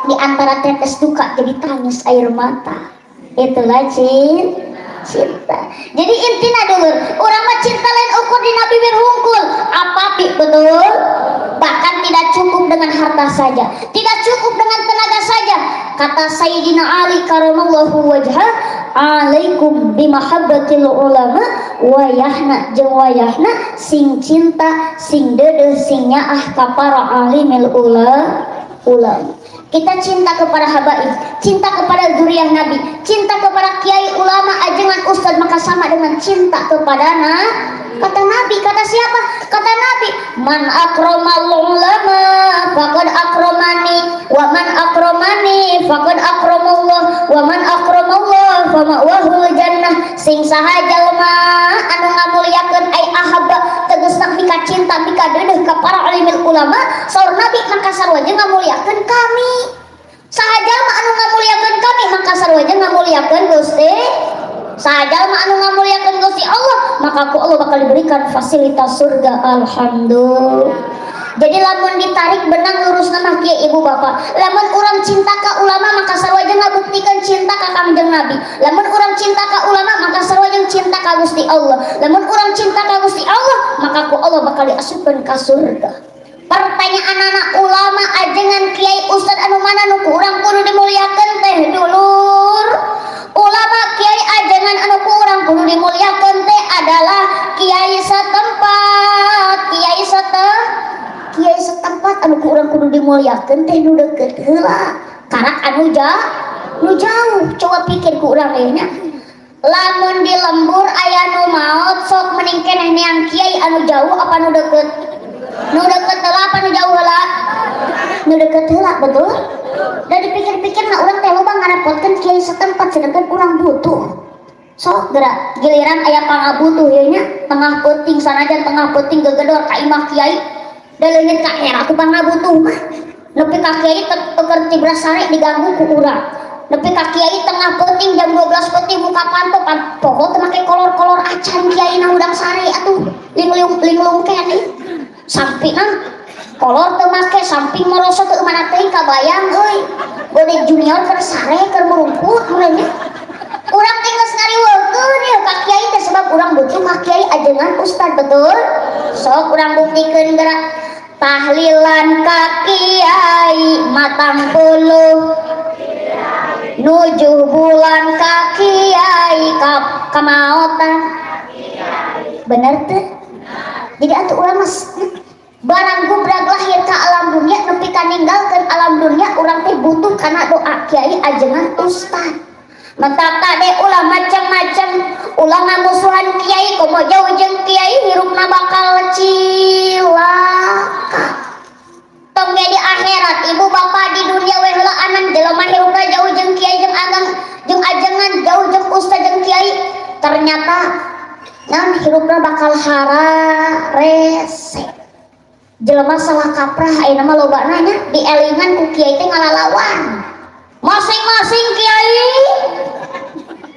di antara tetes duka jadi tangis air mata, itulah cinta. Jadi intinya dulur, urang mah cinta lain ukur dina bibir hungkul apa, betul? Bahkan tidak cukup dengan harta saja, tidak cukup dengan tenaga saja. Kata Sayyidina Ali karamallahu wajhah, alaikum bimahabbatil ulama, wayahna jeung wayahna sing cinta, sing deudeuh, sing nyaah ka para alimil ulama. Kita cinta kepada habaib, cinta kepada zuriyah Nabi, cinta kepada kiai, ulama, ajengan, ustad, maka sama dengan cinta kepada na kata Nabi. Kata siapa? Kata Nabi, man akramal ulama faqad akramani, wa man akramani faqad akramallah, wa man akramallah fa ma'wahul jannah. Sing saha jalma anu ngamuliakeun, ai ahabba tegasna mika cinta, mika deudeuh ka para alimil ulama, saur Nabi, maka sarua jeung ngamuliakeun kami. Saha jalma anu ngamuliakeun kami, maka sarua jeung ngamuliakeun Gusti. Saha jalma anu ngamuliakeun Gusti Allah, maka ku Allah bakal diberikan fasilitas surga. Alhamdulillah. Jadi lamun ditarik benang lurus mah kieu, ibu bapak, lamun urang cinta ka ulama, maka sarua jeung ngabuktikan cinta ka Kangjeng Nabi. Lamun urang cinta ka ulama, maka sarua jeung cinta ka Gusti Allah. Lamun urang cinta ka Gusti Allah, maka ku Allah bakal diasupkeun ka surga. Pertanyaan anak, ulama, ajengan, kiai, ustad anu mana nu ku urang kudu dimuliakeun teh, dulur? Ulama, kiai, ajengan anu ku urang kudu dimuliakeun teh adalah kiai setempat. Kiai setempat anu ku urang kudu dimuliakeun teh nu deukeut heula, karak anu nu jauh. Coba pikir ku urang ieu nya, lamun di lembur aya nu maot, sok mending keneh neang kiai anu jauh apa nu deukeut? Nu deukeut heula apa nu jauh heula? Nu deukeut heula, betul? Dan dipikir-pikir nah, urang teh loba ngarepotkeun kiai setempat, sedangkan urang butuh. Sok gerak giliran aya pangabutuh ieu nya, tengah peuting, sanajan tengah peuting gegedor ka imah kiai, da leungit ka era ku pangabutuh mah. Nepi ka kiai keur tibra sare diganggu ku urang. Nepi ka kiai tengah peuting, jam 12 peuting muka panto pan poho teu make kolor-kolor acan, kiai na hudang sare atuh linglung linglung keneh. Sampingna kolor teu make, samping merosot teu mana teuing, kabayang euy. Gode junior keur sare, keur merungkut meureun nya. Urang teh geus ngariweukeun ieu ka kiai teh sebab urang butuh ka kiai, ajengan, ustad, betul? Sok urang buktikeun geura. Tahlilan ka kiai 40, nujuh bulan ka kiai, ka kamaotan, bener teu? Jadi atuh urang mah barang gubrag lahir ke alam dunia nepi ka ninggalkeun alam dunia, urang teh butuh kana doa kiai, ajengan, ustad. Matak kade ulah macam-macam, ulah ngamusuhan kiai. Komo jauh jeung kiai, hirupna bakal cilaka. Tong ge di akhirat, ibu bapak, di dunia we heulaanan. Jelema hirupna jauh jeung kiai jeung ageng jeung ajengan, jauh jeung ustad jeung kiai, ternyata naon? Hirupna bakal hararese. Jelema salah kaprah ayeuna mah loba nanya, dielingan ku kiai teh ngalalawan, masing-masing kiai.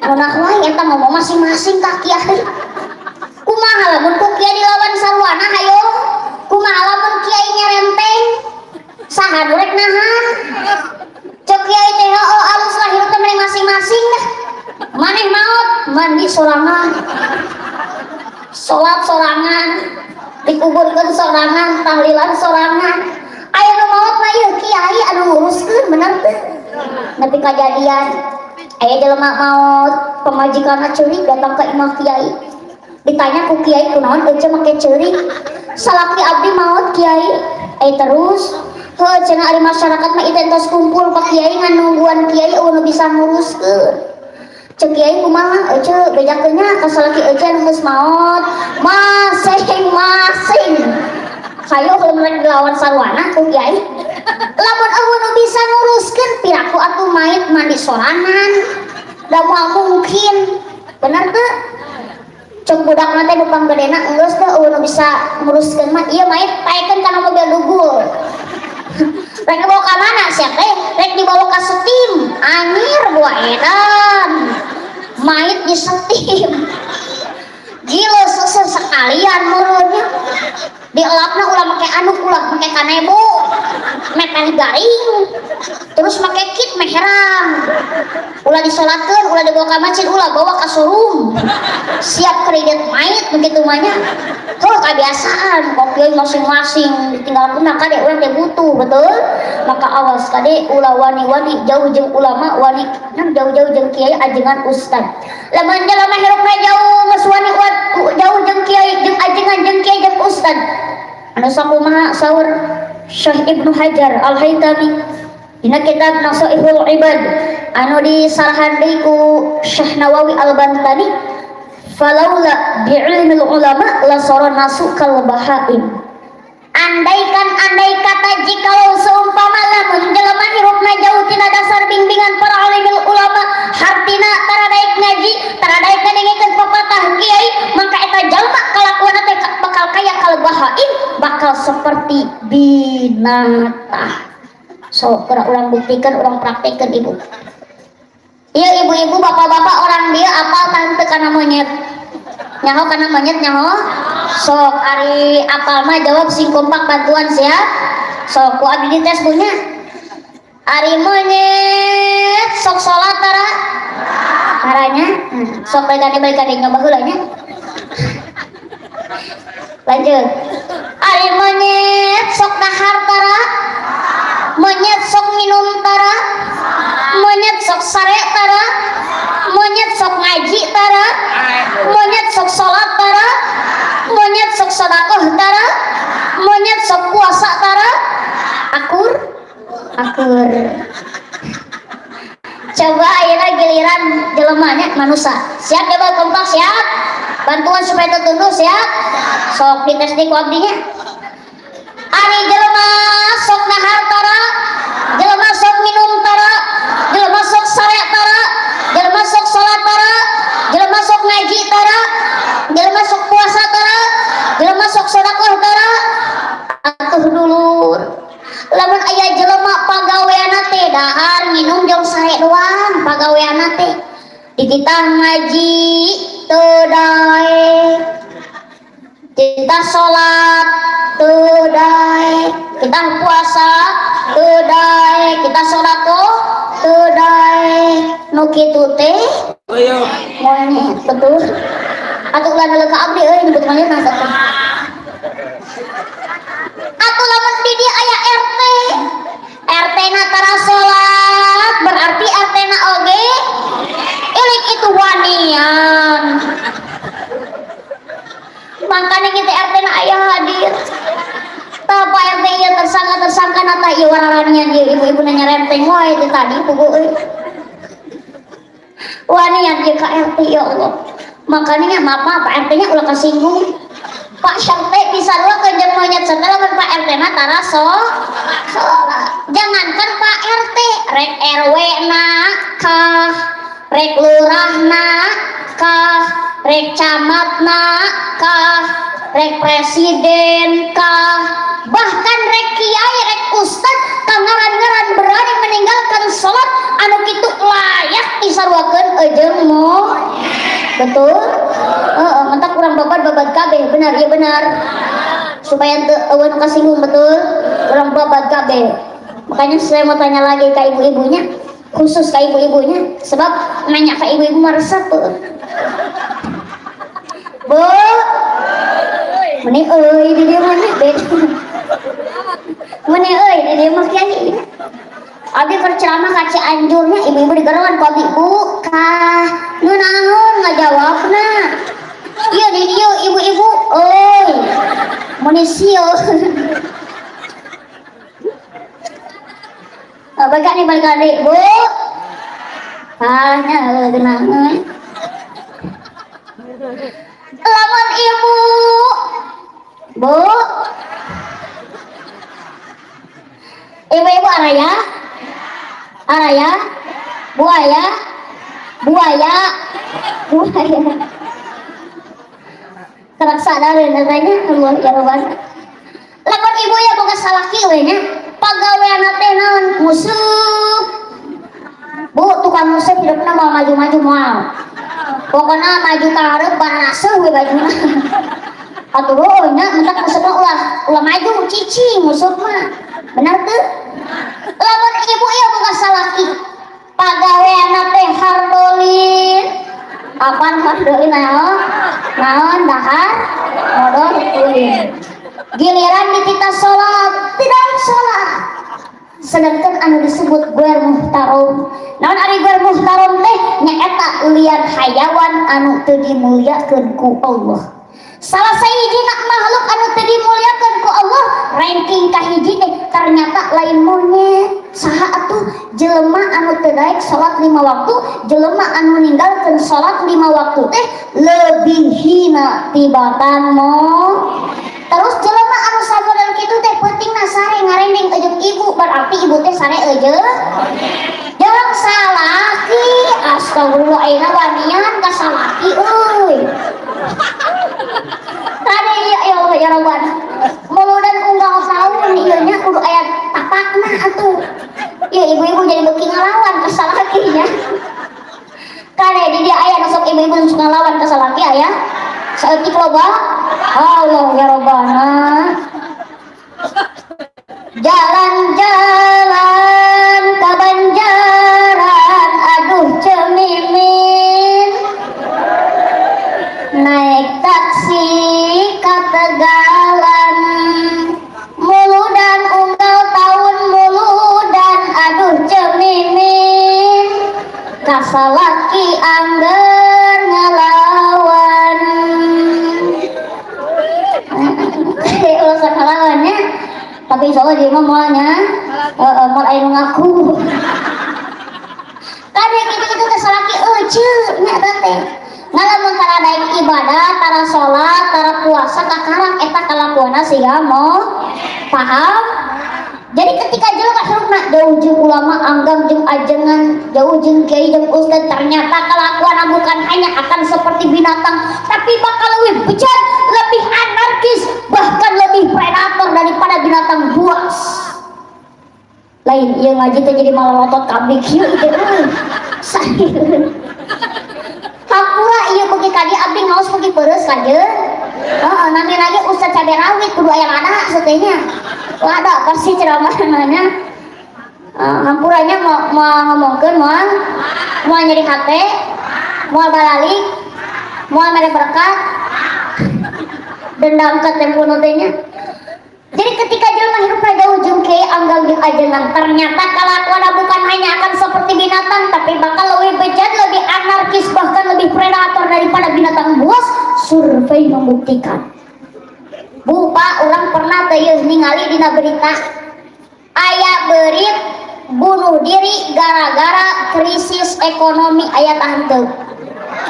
Ngeunah wae eta ngomong masing-masing ka kiai. Kumaha lamun ku kiai dilawan sarwana? Hayo, kumaha lamun kiai nyerenteng? Saha nu rek nahan? Cek kiai teh, "Oh, alus lah hirup teh, mending masing-masing dah. Maneh maot mandi sorangan, salat sorangan, dikuburkeun sorangan, tahlilan sorangan. Aya nu maot mah ieu kiai anu nguruskeun." Bener teu? Nepi kajadian aya jelema maot, pamajikanna ceurik, datang ke imah kiai. Ditanya ku kiai, "Kunaon ece make ceurik?" "Salaki abdi maot, kiai." "Eh, terus?" "Heuh, cenah ari masyarakat mah ieu tos kumpul ka kiai, ngan nungguan kiai, euweuh nu bisa nguruskeun." Cek kiai, "Kumaha ece bejakeun nya ka salaki ece nu geus maot masing-masing?" Hayo, kalau mereka dilawan sarwana ku kiai. Lamun euweuh nu bisa nguruskeun, piraku atuh mayit mandi sorangan? Da moal mungkin, bener teu? Cek budak teh nu panggedena, "Geus teh, euweuh nu bisa nguruskeun mah, ieu mayit paekeun kana mobil dugul." Rek dibawa ka mana sia teh? Rek dibawa ka steam? Anjir, buah edan, mayit di steam. Gila, sukses sekalian meureunnya. Dielapna ulah make anduk, ulah make kanebo, mepen garing, terus make kit meherang. Ulah disolatkeun, ulah dibawa ke masjid, ulah, bawa ke showroom. Siap kredit mayit begitu mah nya. Tuh kebiasaan kok kiai masing-masing ditinggalkeun. Nah, kade, urang teh butuh, betul? Maka awas kade, ulah wani-wani jauh jeung ulama, wani nan jauh-jauh jeung kiai, ajengan, ustad. Lamun jelema hirupna jauh, geus wani jauh jeung kiai jeung ajengan, jeung kiai jeung ustad, anu sakumaha saur Syekh Ibnu Hajar Al-Haytami dina kitab Nasaihul Ibad anu disarahan deui ku Syekh Nawawi Al-Bantani, "Falaula bi'ilmil ulama la sara nasu kal bahaim." Andaikan, andai kata, jikalau, seumpama, lamun jelema hirupna jauh tina dasar bimbingan para alimil ulama, hartina tara daek ngaji, tara daek ngadengekeun pepatah kiai, maka eta jalma kalakuanna teh bakal kaya kal bahaim, bakal seperti binatang. So, urang buktikan, urang praktekkan, ibu. Iya, ibu-ibu, bapak-bapak, orang dia apal teu kana monyet? Nyaho kana monyet? Nyaho? Sok, ari apal mah jawab sing kompak, bantuan, siap. Sok, ku abdi dites punya. Ari monyet sok salat tara? Taranya. Sok, balikan balikan, nyoba heula nya. Lanjut. Ari monyet sok dahar tara? Monyet sok minum tara? Monyet sok sare tara? Monyet sok ngaji tara? Monyet sok salat tara? Monyet sok sedekah tara? Monyet sok puasa tara? Akur? Akur. Coba ayeuna giliran jelemanya, manusia. Siap? Coba kompak, siap? Bantuan supaya tertunduk, siap? Sok, dites di ku abdinya. Ari jelema sok dahar tara? Jelema sok minum tara? Jelema sok sare tara? Jelema sok salat tara? Jelema sok ngaji tara? Jelema sok puasa tara? Jelema sok sedekah tara? Atuh dulur, lamun aya jelema pagaweana teh dahar, minum jeung sare doang pagaweana teh, dititah ngaji teu daek, kita sholat teu daek, kita puasa teu daek, kita sedekah teu daek, nu kitu teh Uyuh. Monyet, betul. Atuh ulah ngeuleuh ka abdi euy, nyebut monyet mah teh. Atuh lamun di dieu aya RT, RT na tara salat, berarti RT na oge ilik, itu wanian. Makanya kita RT na aya hadir. Tah, Pak RT, ieu tersangka, tersangka na tah ieu wararanian ieu, ibu-ibu nanya renteng wae teh tadi puguh euy. Wanian ieu ka RT, ya Allah. Makanya maaf, maaf, Pak RT nya ulah kasinggung. Pak RT bisa dua jeung monyet segala lamun Pak RT na tara so salat. Jangankan Pak RT, rek RW na kah, rek lurah na kah, rek camat na kah, rek presiden kah, bahkan rek kiai, rek ustad, kangaran-ngaran berani meninggalkan sholat, anu kitu layak disaruakeun jeung mo, betul. Heeh, mentak urang babad babad kabeh, benar ya? Benar, supaya teu euweuh nu kasinggung, betul, urang babad kabeh. Makanya saya mau tanya lagi ke ibu-ibunya, khusus ke ibu-ibunya, sebab nanya ke ibu-ibu mah resep. Bu, meni euy di dieu mana beda, meni euy di dieu mah. Kiai abdi keur ceramah ka Cianjurnya, ibu-ibu digeroan ku abdi, "Bu, kah nu naon ngajawabna?" Ieu di dieu ibu-ibu euy, meni sieun. Oh, balik nih, balik lagi, Bu. Ah, nya geunah euy. Lamun ibu, Bu, ibu-ibu araya, araya, buaya, buaya, buaya. Keraksa dari katanya, Allah ya Rabbana. Lamun ibu ya boga salaki we nya, pagawean teh naon? Nguseup. Bu, tukang nguseup hidupna mau maju-maju moal. Pokoknya maju ka hareup baraseuh we bajuna. Atuh heueuh nya, mentak nguseup mah ulah ulah maju, cicing nguseup mah. Benar teu? Lamun ibu ieu boga salaki, pagawean teh hardolin. Apaan hardolin, naon? Naon dahar? Modor ulin. Giliran di kita sholat, tidak sholat. Sedangkan anu disebut guer muhtarom. Naon ari guer muhtarom teh? Nyaeta lian hayawan anu teu dimuliakeun ku Allah. Salah sahijina makhluk anu teu dimuliakeun ku Allah, ranking kahiji teh ternyata lain monyet. Saha atuh? Jelema anu teu daek salat lima waktu, jelema anu ninggalkeun salat lima waktu teh lebih hina tibatan mo. Terus jelema anu samodel kitu teh pentingna sare ngarendeng jeung ibu, berarti ibu teh sare eujeung jeung salaki. Astagfirullah, ayeuna wanian ka salaki euy. Tadi ya, ya Allah ya Rabbana. Muludan unggal tahun ieu nya kudu aya tapakna atuh. Ya, ibu-ibu jadi beuki ngalawan ka salakinya. Loba? Allah ya Robbana. Jalan-jalan ke Banjaran, aduh cemimin. Naik taksi ke Tegalan, muludan unggal tahun muludan, aduh cemimin. Kasalaki angger ngelawan. Ulah ngelawannya, tapi insya Allah dia mah moalnya, moal aya nu ngaku. Kade kitu-kitu teh salaki euceu nya eta teh. Ngalamun tara daek ibadah, tara salat, tara puasa kakarang eta kalakuanna siga mo paham? Jadi ketika jelema hirupna jauh jeung ulama, anggang jeung ajengan, jauh jeung kiai jeung ustad, ternyata kelakuanna bukan hanya akan seperti binatang, tapi bakal lebih bejat, lebih anarkis, bahkan lebih predator daripada binatang buas. Lain ieu ngaji teh jadi malah lotot kabeh kieu teh euy. Saieun. Hampura ieu beuki ka dieu abdi ngaos beuki peureus kajeun. Heeh, nami lagi ustad cabe rawit kudu aya lada satenya. Lada pasti ceramah nanya. Hampuranya mau ngomongkeun moal moal nyeri hate, moal balalik, moal mere berkat, dendam ka tempo teh nya. Jadi ketika jelema hirupna jauh jeung kiai anggang jeung ajengan, ternyata kalakuanna bukan hanya akan seperti binatang, tapi bakal lebih bejat, lebih anarkis, bahkan lebih predator daripada binatang buas. Survei membuktikan. Bu, Pak, orang pernah teh ieu ningali dina berita aya beurit bunuh diri gara-gara krisis ekonomi, aya tah henteu?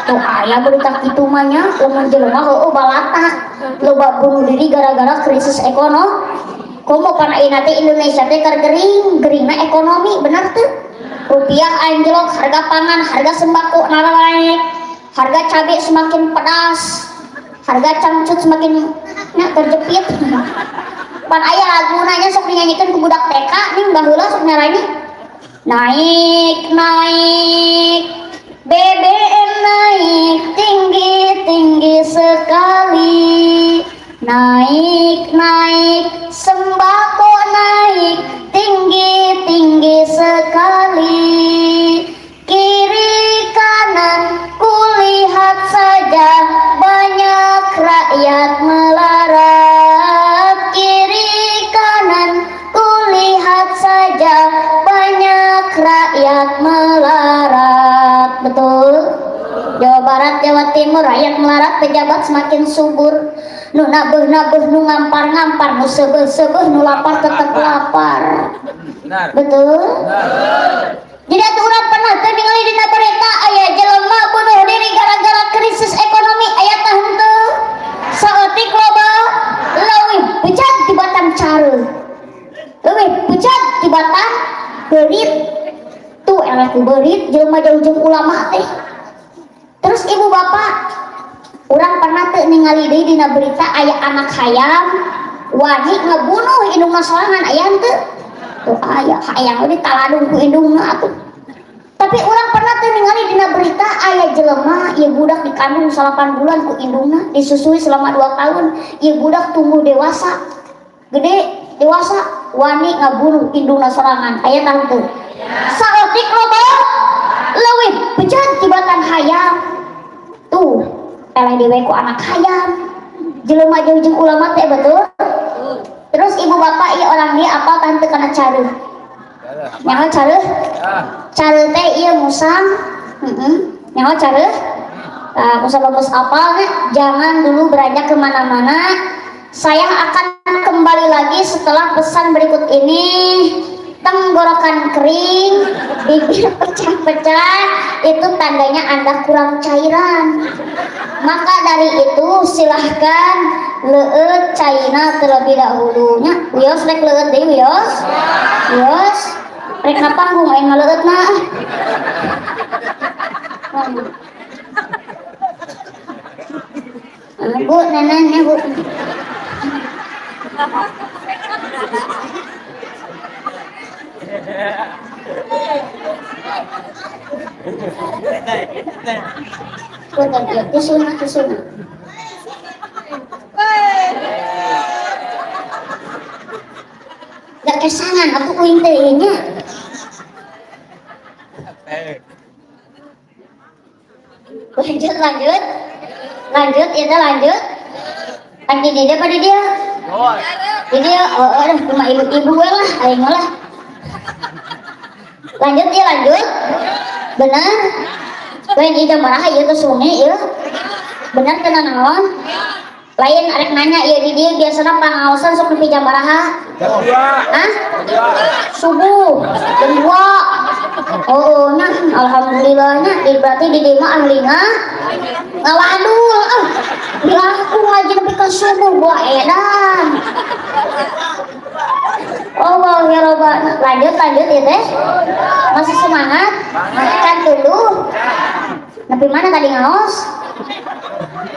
Tuh aya berita kitu mah nya, lamun jelema heueuh balatak loba bunuh diri gara-gara krisis ekonomi. Komo pan ayeuna teh Indonesia teh keur gering, geringna ekonomi, bener teu? Rupiah anjlok, harga pangan, harga sembako naik, harga cabai semakin pedas, harga cangcut semakin nya terjepit. Pan aya laguna nya sok dinyanyikan ku budak TK nih baheula sok nyaranyi. Naik naik BBM naik tinggi tinggi sekali. Naik naik sembako naik tinggi tinggi sekali. Kiri kanan kulihat saja banyak rakyat melarat. Kiri kanan kulihat saja banyak rakyat melarat. Betul? Jawa Barat, Jawa Timur, rakyat melarat, pejabat semakin subur. Nu nabeuh-nabeuh, nu ngampar-ngampar, nu seubeuh-seubeuh, nu lapar tetap lapar. Benar. Betul? Benar. Jadi atuh urang pernah teu ningali dina berita aya jelema bunuh diri gara-gara krisis ekonomi, aya tah henteu? Saeutik loba leuwih bejat tibatan careuh. Leuwih bejat tibatan beurit. Tuh eleh ku beurit jelema jauh jeung ulama teh. Terus ibu bapak, urang pernah teu ningali deui dina berita aya anak hayam wani ngebunuh indungna sorangan, aya henteu? Tuh aya hayam we ditaladung ku indungna atuh. Tapi urang pernah teu ningali dina berita aya jelema ieu budak dikandung 8 bulan ku indungna, disusui selama 2 tahun, ieu budak tumbuh dewasa, gede dewasa wani ngabunuh indungna sorangan, aya tah henteu? Saeutik loba leuwih bejat tibatan hayam. Tuh eleh dewe ku anak hayam. Jelema jauh jeung ulama teh, betul? Terus ibu bapak ieu orang dia apal tah henteu kana careuh? Nyaho careuh? Careuh teh ieu musang. Heeh. Nyaho careuh? Nah, musang bagus apal nya, jangan dulu beranjak kemana-mana. Saya akan kembali lagi setelah pesan berikut ini. Tenggorokan kering, bibir pecah-pecah, itu tandanya Anda kurang cairan. Maka dari itu silahkan leueut caina terlebih dahulu nya. Wios rek leueut deui wios. Wios rek na panggung aing ngaleueut mah. Bu, neneknya bu. Punten ieu tisuna tisuna. Esangan atuh uing teh ieu nya. Lanjut lanjut. Lanjut ieu teh lanjut. Kan di dieu apa di dieu? Di dieu oh aduh cuma ibu-ibu we lah aing mah lah. Lanjut ya lanjut. Benar. Lain ieu jam baraha ieu teh sunge ieu. Bener teu naon? Lain arek nanya ieu di dieu biasana pangaosan sok nepi jam baraha? Jam 2. Hah? Subuh jam 2. Oh, nya alhamdulillah nya berarti di dieu mah ahlina ngawadul ah. Bilang aku ngaji nepi ka subuh gua edan. Allah ya Robbana. Lanjut lanjut ya teh. Masih semangat? Kan tunduh. Nepi mana tadi ngaos?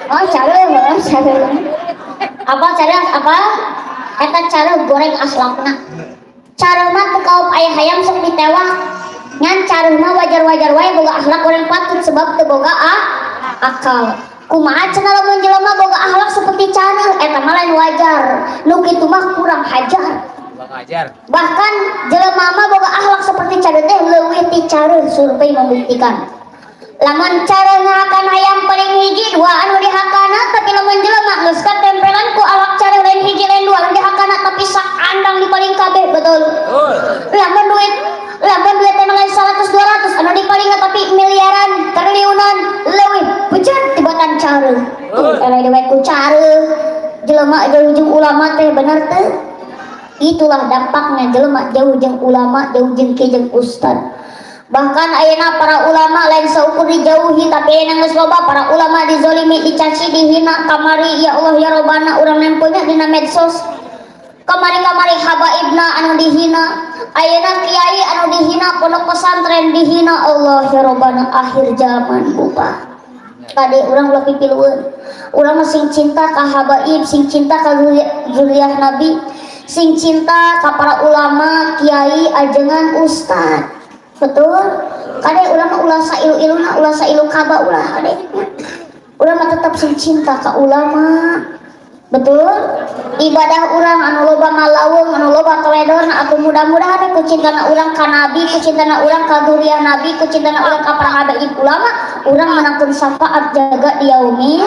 Oh, careuh, oh, careuh. Apa careuh apa? Eta careuh goreng aslakna. Careuh mah teu kaop aya hayam sok ditewak. Ngan careuh mah wajar-wajar wae boga akhlak goreng patut sebab teu boga akal. Kumaha cenah lamun jelema boga akhlak seperti careuh eta mah lain wajar. Nu kitu mah kurang hajar. Kurang ajar. Bahkan jelema mah boga akhlak seperti careuh teh leuwih ti careuh, survei membuktikan. Lamun careuh ngahakan hayam paling hiji dua anu dihakana, tapi lamun jelema geus katempelan ku akhlak careuh lain hiji lain dua anu dihakana tapi sakandang di paling kabeh, betul. Betul. Lamun duit teh lain 100 200 anu dipaling tapi miliaran triliunan leuwih bejat tibatan careuh. Tuh eleh dewe ku careuh. Jelema jauh jeung ulama teh bener teu? Itulah dampaknya jelema jauh jeung ulama, jauh jeung kiai jeung ustad. Bahkan ayeuna para ulama lain seukur dijauhi tapi ayeuna geus loba para ulama dizolimi, dicaci, dihina kamari ya Allah ya Robbana urang nempo nya dina medsos. Kamari-kamari habaibna anu dihina, ayeuna kiai anu dihina, pondok pesantren dihina, Allah ya Robbana akhir zaman bupa. Kade urang ulah pipilueun. Urang mah sing cinta ka habaib, sing cinta ka zuriyah Nabi, sing cinta ka para ulama, kiai, ajengan, ustad. Betul? Kade urang mah ulah sailu-iluna, ulah sailu kaba ulah kade. Urang mah tetap sing cinta ka ulama. Betul? Ibadah urang anu loba malawung, anu loba teledorna atuh mudah-mudahan ku cintana urang ka nabi, ku cintana urang ka dzurriyyah nabi, ku cintana urang ka para habaib ulama, urang menangkeun syafaat jaga di yaumil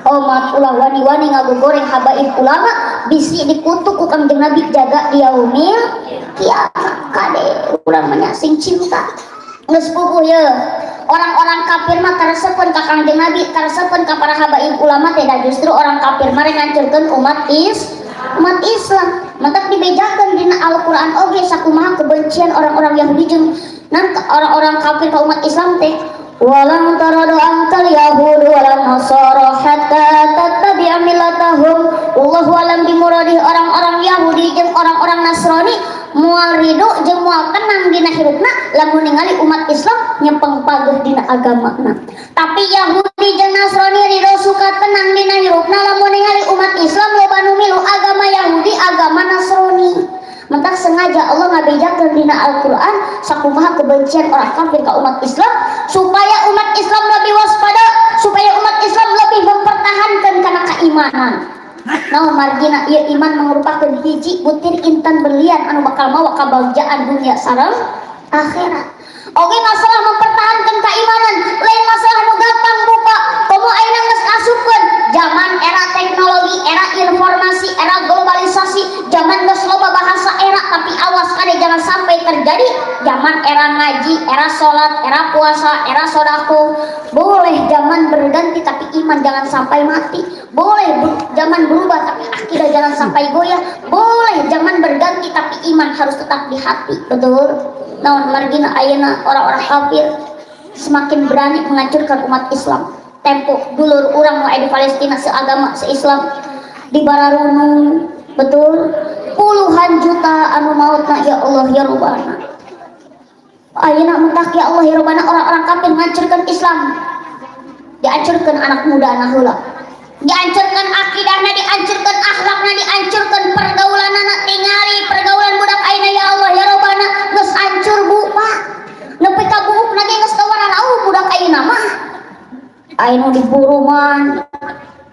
qomat. Ulah wani-wani ngagogoreng habaib ulama bisi dikutuk ku Kangjeng Nabi jaga di yaumil kiamat. Kade urang mah sing cinta. Geus puguh ye. Orang-orang kafir mah karesepeun ka Kangjeng Nabi, karesepeun ka para habaib ulama teh, da justru orang kafir mah rek ngancurkeun umat Islam. Matak dibejakeun dina Al-Qur'an oge sakumaha kebencian orang-orang Yahudi jeung nan orang-orang kafir ka umat Islam teh. Walang taradu angkal yahudu walan nasara hatta tattabi'a millatahum. Wallahu alam bimuradih. Orang-orang Yahudi jeung orang-orang Nasrani moal ridho jeung moal tenang dina hirupna lamun ningali umat Islam nyempeng pageuh dina agamana. Tapi Yahudi jeung Nasrani ridho suka tenang dina hirupna lamun ningali umat Islam loba nu milu agama Yahudi, agama Nasrani. Mentak sengaja Allah ngabejakeun dina Al-Qur'an sakumaha kebencian orang kafir ka umat Islam supaya umat Islam lebih waspada, supaya umat Islam lebih mempertahankan kana keimanan. Naon margina ieu iman mangrupakeun hiji butir intan berlian anu bakal mawa kabagjaan dunia sareng akhirat. Oke, masalah mempertahankan keimanan lain masalah nu gampang buka. Komo ayeuna geus asupkeun zaman era teknologi, era informasi, era globalisasi, zaman geus loba bahasa era, tapi awas kade jangan sampai terjadi zaman era ngaji, era salat, era puasa, era sedekah. Boleh zaman berganti tapi iman jangan sampai mati. Boleh zaman berubah tapi akidah jangan sampai goyah. Boleh zaman berganti tapi iman harus tetap di hati. Betul? Naon margina ayeuna orang-orang kafir semakin berani menghancurkan umat Islam. Tempo dulur urang nu aya di Palestina seagama seislam di Bararunung, betul? Puluhan juta anu mautna ya Allah ya Rabbana. Ayeuna mentak ya Allah ya Rabbana orang-orang kafir menghancurkan Islam. Dihancurkan anak muda na heula. Dihancurkan akidahna, dihancurkan akhlakna, dihancurkan pergaulanna. Tingali pergaulan budak ayeuna ya Allah ya Rabbana geus hancur bu pak. Nepi ka buukna ge geus kawararauh budak ayeuna mah. Ayeuna di buruman,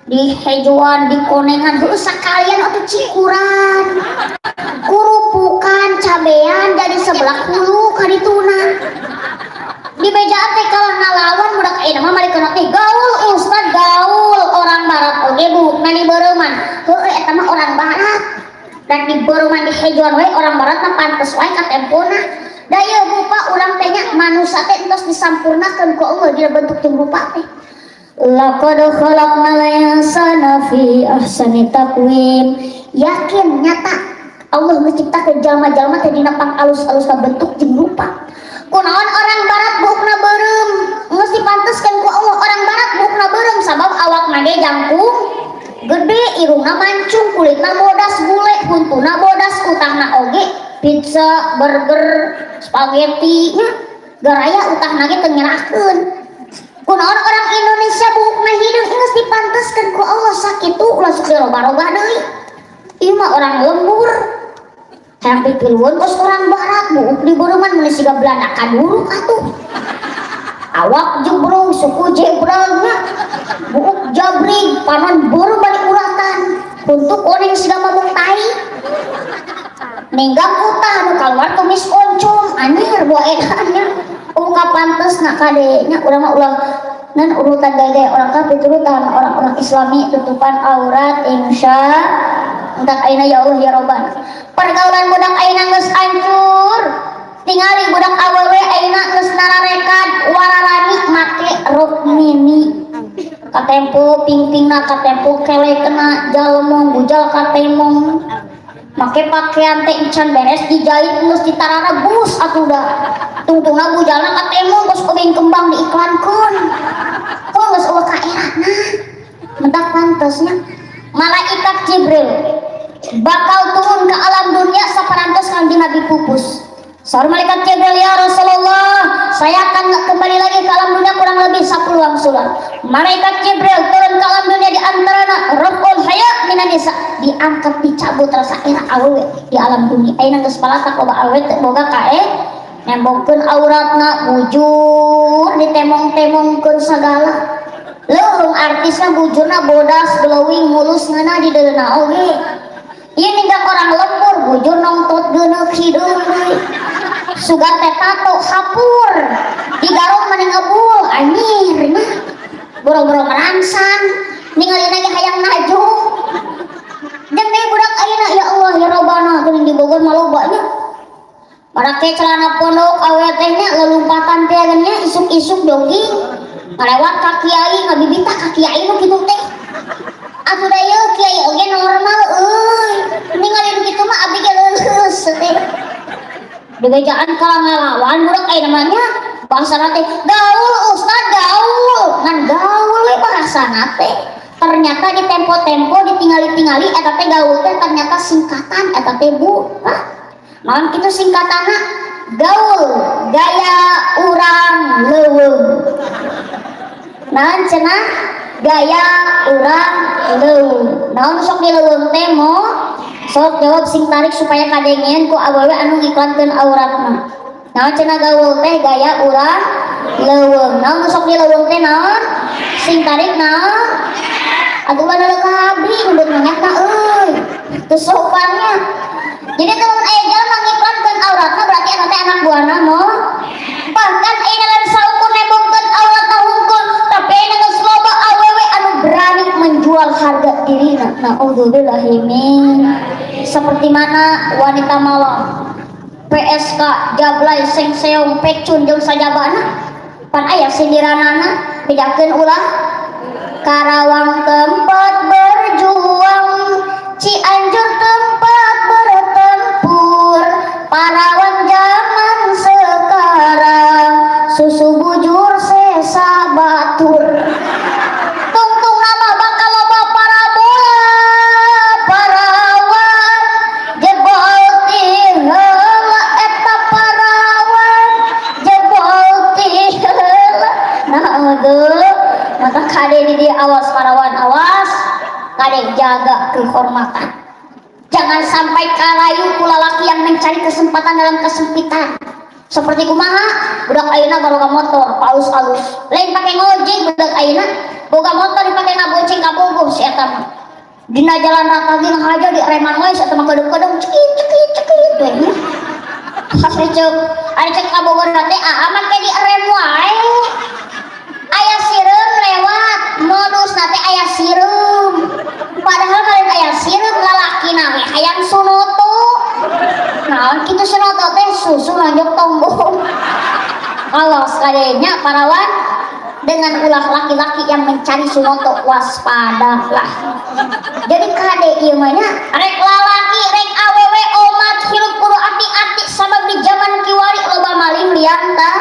di hejoan, di konengan, heuh sakalian atuh cikuran, kurupukan. cabean jadi sebelah hulu kadituna. Di bejaan teh kalah ngalawan budak ayeuna mah malikeun teh gaul ustad, gaul orang barat oge buukna dibeureuman. Heueuh, eta mah orang barat. Dan dibeureuman dihejoan wae orang barat mah pantes wae katempona. Da ieu rupa urang teh nya, manusia teh entos disampurnakeun ku Allah dina bentuk jeung rupa teh. Laqad khalaqnal insana fi ahsani taqwim. Yakin nyata Allah menciptakan jalma-jalma teh dina pang alus-alus bentuk jeung rupa. Kunaon orang barat buukna beureum? Geus dipanteskeun ku Allah orang barat buukna beureum sabab awakna ge jangkung gede, irungna mancung, kulitna bodas bule, huntuna bodas, utahna oge pizza, burger, spaghetti nya. Garaya utahna ge teu nyerahkeun. Kunaon orang Indonesia buukna hideung? Geus dipanteskeun ku Allah sakitu, ulah sok dirobah-robah deui. Ieu mah orang lembur. Hayang pipilueun kos orang barat buuk dibeureuman mun siga Belanda kaduruk atuh. Awak jebrung, suku jebrang nya. Buuk jabrig, panon beureum balik uratan. Untuk koneng siga mabuk tai. Ninggak utah nu kaluar kumis oncom, anjir buah edannya. Ungkap pantesna kade nya, urang mah ulah nan urutan gaya orang kafir, turutan orang-orang Islami tutupan aurat insya. Entak ayeuna ya Allah ya Robbana. Pergaulan budak ayeuna geus hancur. Tingali budak awewe ayeuna geus nararekad wararani make rok mini. Katempo pingpingna, katempo kelekna, jalmong bujal katemong. Make pakaian teh encan beres dijahit geus ditararebus atuh da. Tungtungna bujalna katemong geus obeng kembang diiklankeun. Kok geus eueuh kaerana. Mentak pantesnya malaikat Jibril bakal turun ke alam dunia saparantos Kanjeng Nabi pupus. Saur malaikat Jibril, "Ya Rasulullah, saya akan kembali lagi ke alam dunia kurang lebih 10 wangsulan." Malaikat Jibril turun ke alam dunia, di antarana raful haya minan nisa, diangkat dicabut rasa era awewe di alam dunia. Ayeuna geus palatak loba awewe teu boga kae nembongkeun auratna, bujur ditemong-temongkeun sagala. Leuheung artisna bujurna bodas, glowing, mulus, ngeunah di deuna oge. Ieu ninggang orang lembur, bujur nongtot geuneuk hideung deui. Sugan teh tato hapur. Digarong mani ngebul, anjir nah. Boro-boro merangsang, ningali lagi hayang najung. Jeung deui budak ayeuna, ya Allah ya Robbana, geuning di Bogor mah loba nya. Marake celana pondok awe teh nya, lelumpatan teh nya, isuk-isuk jogging. Ngalewat ka kiai, ngabibita ka kiai nu kitu teh. Atuh da ieu kiai oge normal euy. Ningali nu kitu mah abdi ge leuleus teh. Dibejaan kalah ngalawan budak ayeuna mah nya, bahasana teh gaul ustad, gaul. Ngan gaul we bahasana teh. Ternyata di tempo-tempo ditingali-tingali eta teh gaul teh ternyata singkatan eta teh, Bu. Hah? Malam kitu singkatanna gaul gaya urang leuweung. Naon cenah? Gaya urang leuweung. Naon sok di leuweung teh mo? Sok jawab sing tarik supaya kadengean ku awewe anu ngiklankeun auratna. Naon cenah gaul teh gaya urang leuweung? Naon sok di leuweung teh naon? Sing tarik naon? Atuh ulah nolak ka abdi nyebut monyetna euy. Teu sopannya. Jadi kalau aya jalma ngiklankeun auratna berarti eta teh anak buahna mo. Bahkan aya lain saukur nembongkeun auratna hungkul, tapi aya geus loba awewe anu berani menjual harga dirina. Naudzubillahi min. Seperti mana wanita malam PSK, Jablay, Sengseong, Pecun jeung sajabana pan aya sindiranana, bejakeun ulah Karawang tempat berjuang, Cianjur tempat bertempur, Parawan zaman sekarang, susu bujur sesa batur. Tungtung nama bakal loba parabola, parawan jebol ti heula eta parawan jebol ti heula. Naudzu maka kade di dia, awas parawan, awas kade, jaga kehormatan, jangan sampai karayu ku lalaki yang mencari kesempatan dalam kesempitan. Seperti kumaha budak ayeuna baroga motor paus alus, lain pake ngojek. Budak ayeuna boga motor dipake ngabonceng ka bogoh, si eta mah dina jalan rata ge ngahaja di reman wae si eta mah, kedeng-kedeng cekit cekit cekit we nya. Ari cek, ari cek kabogor teh aman kayak direm wae. Aya sireum lewat, modusna teh aya sireum. Padahal kalian aya sireum, lalakina we hayang sunoto. Naon kitu sunoto teh? Susu nonjok tombol. Awas kade nya, parawan, dengan ulah laki-laki yang mencari sunoto, waspadalah. Jadi kade ieu mah nya, rek lalaki rek awewe omat, hirup kudu hati-hati, sabab di zaman kiwari loba maling liang tah.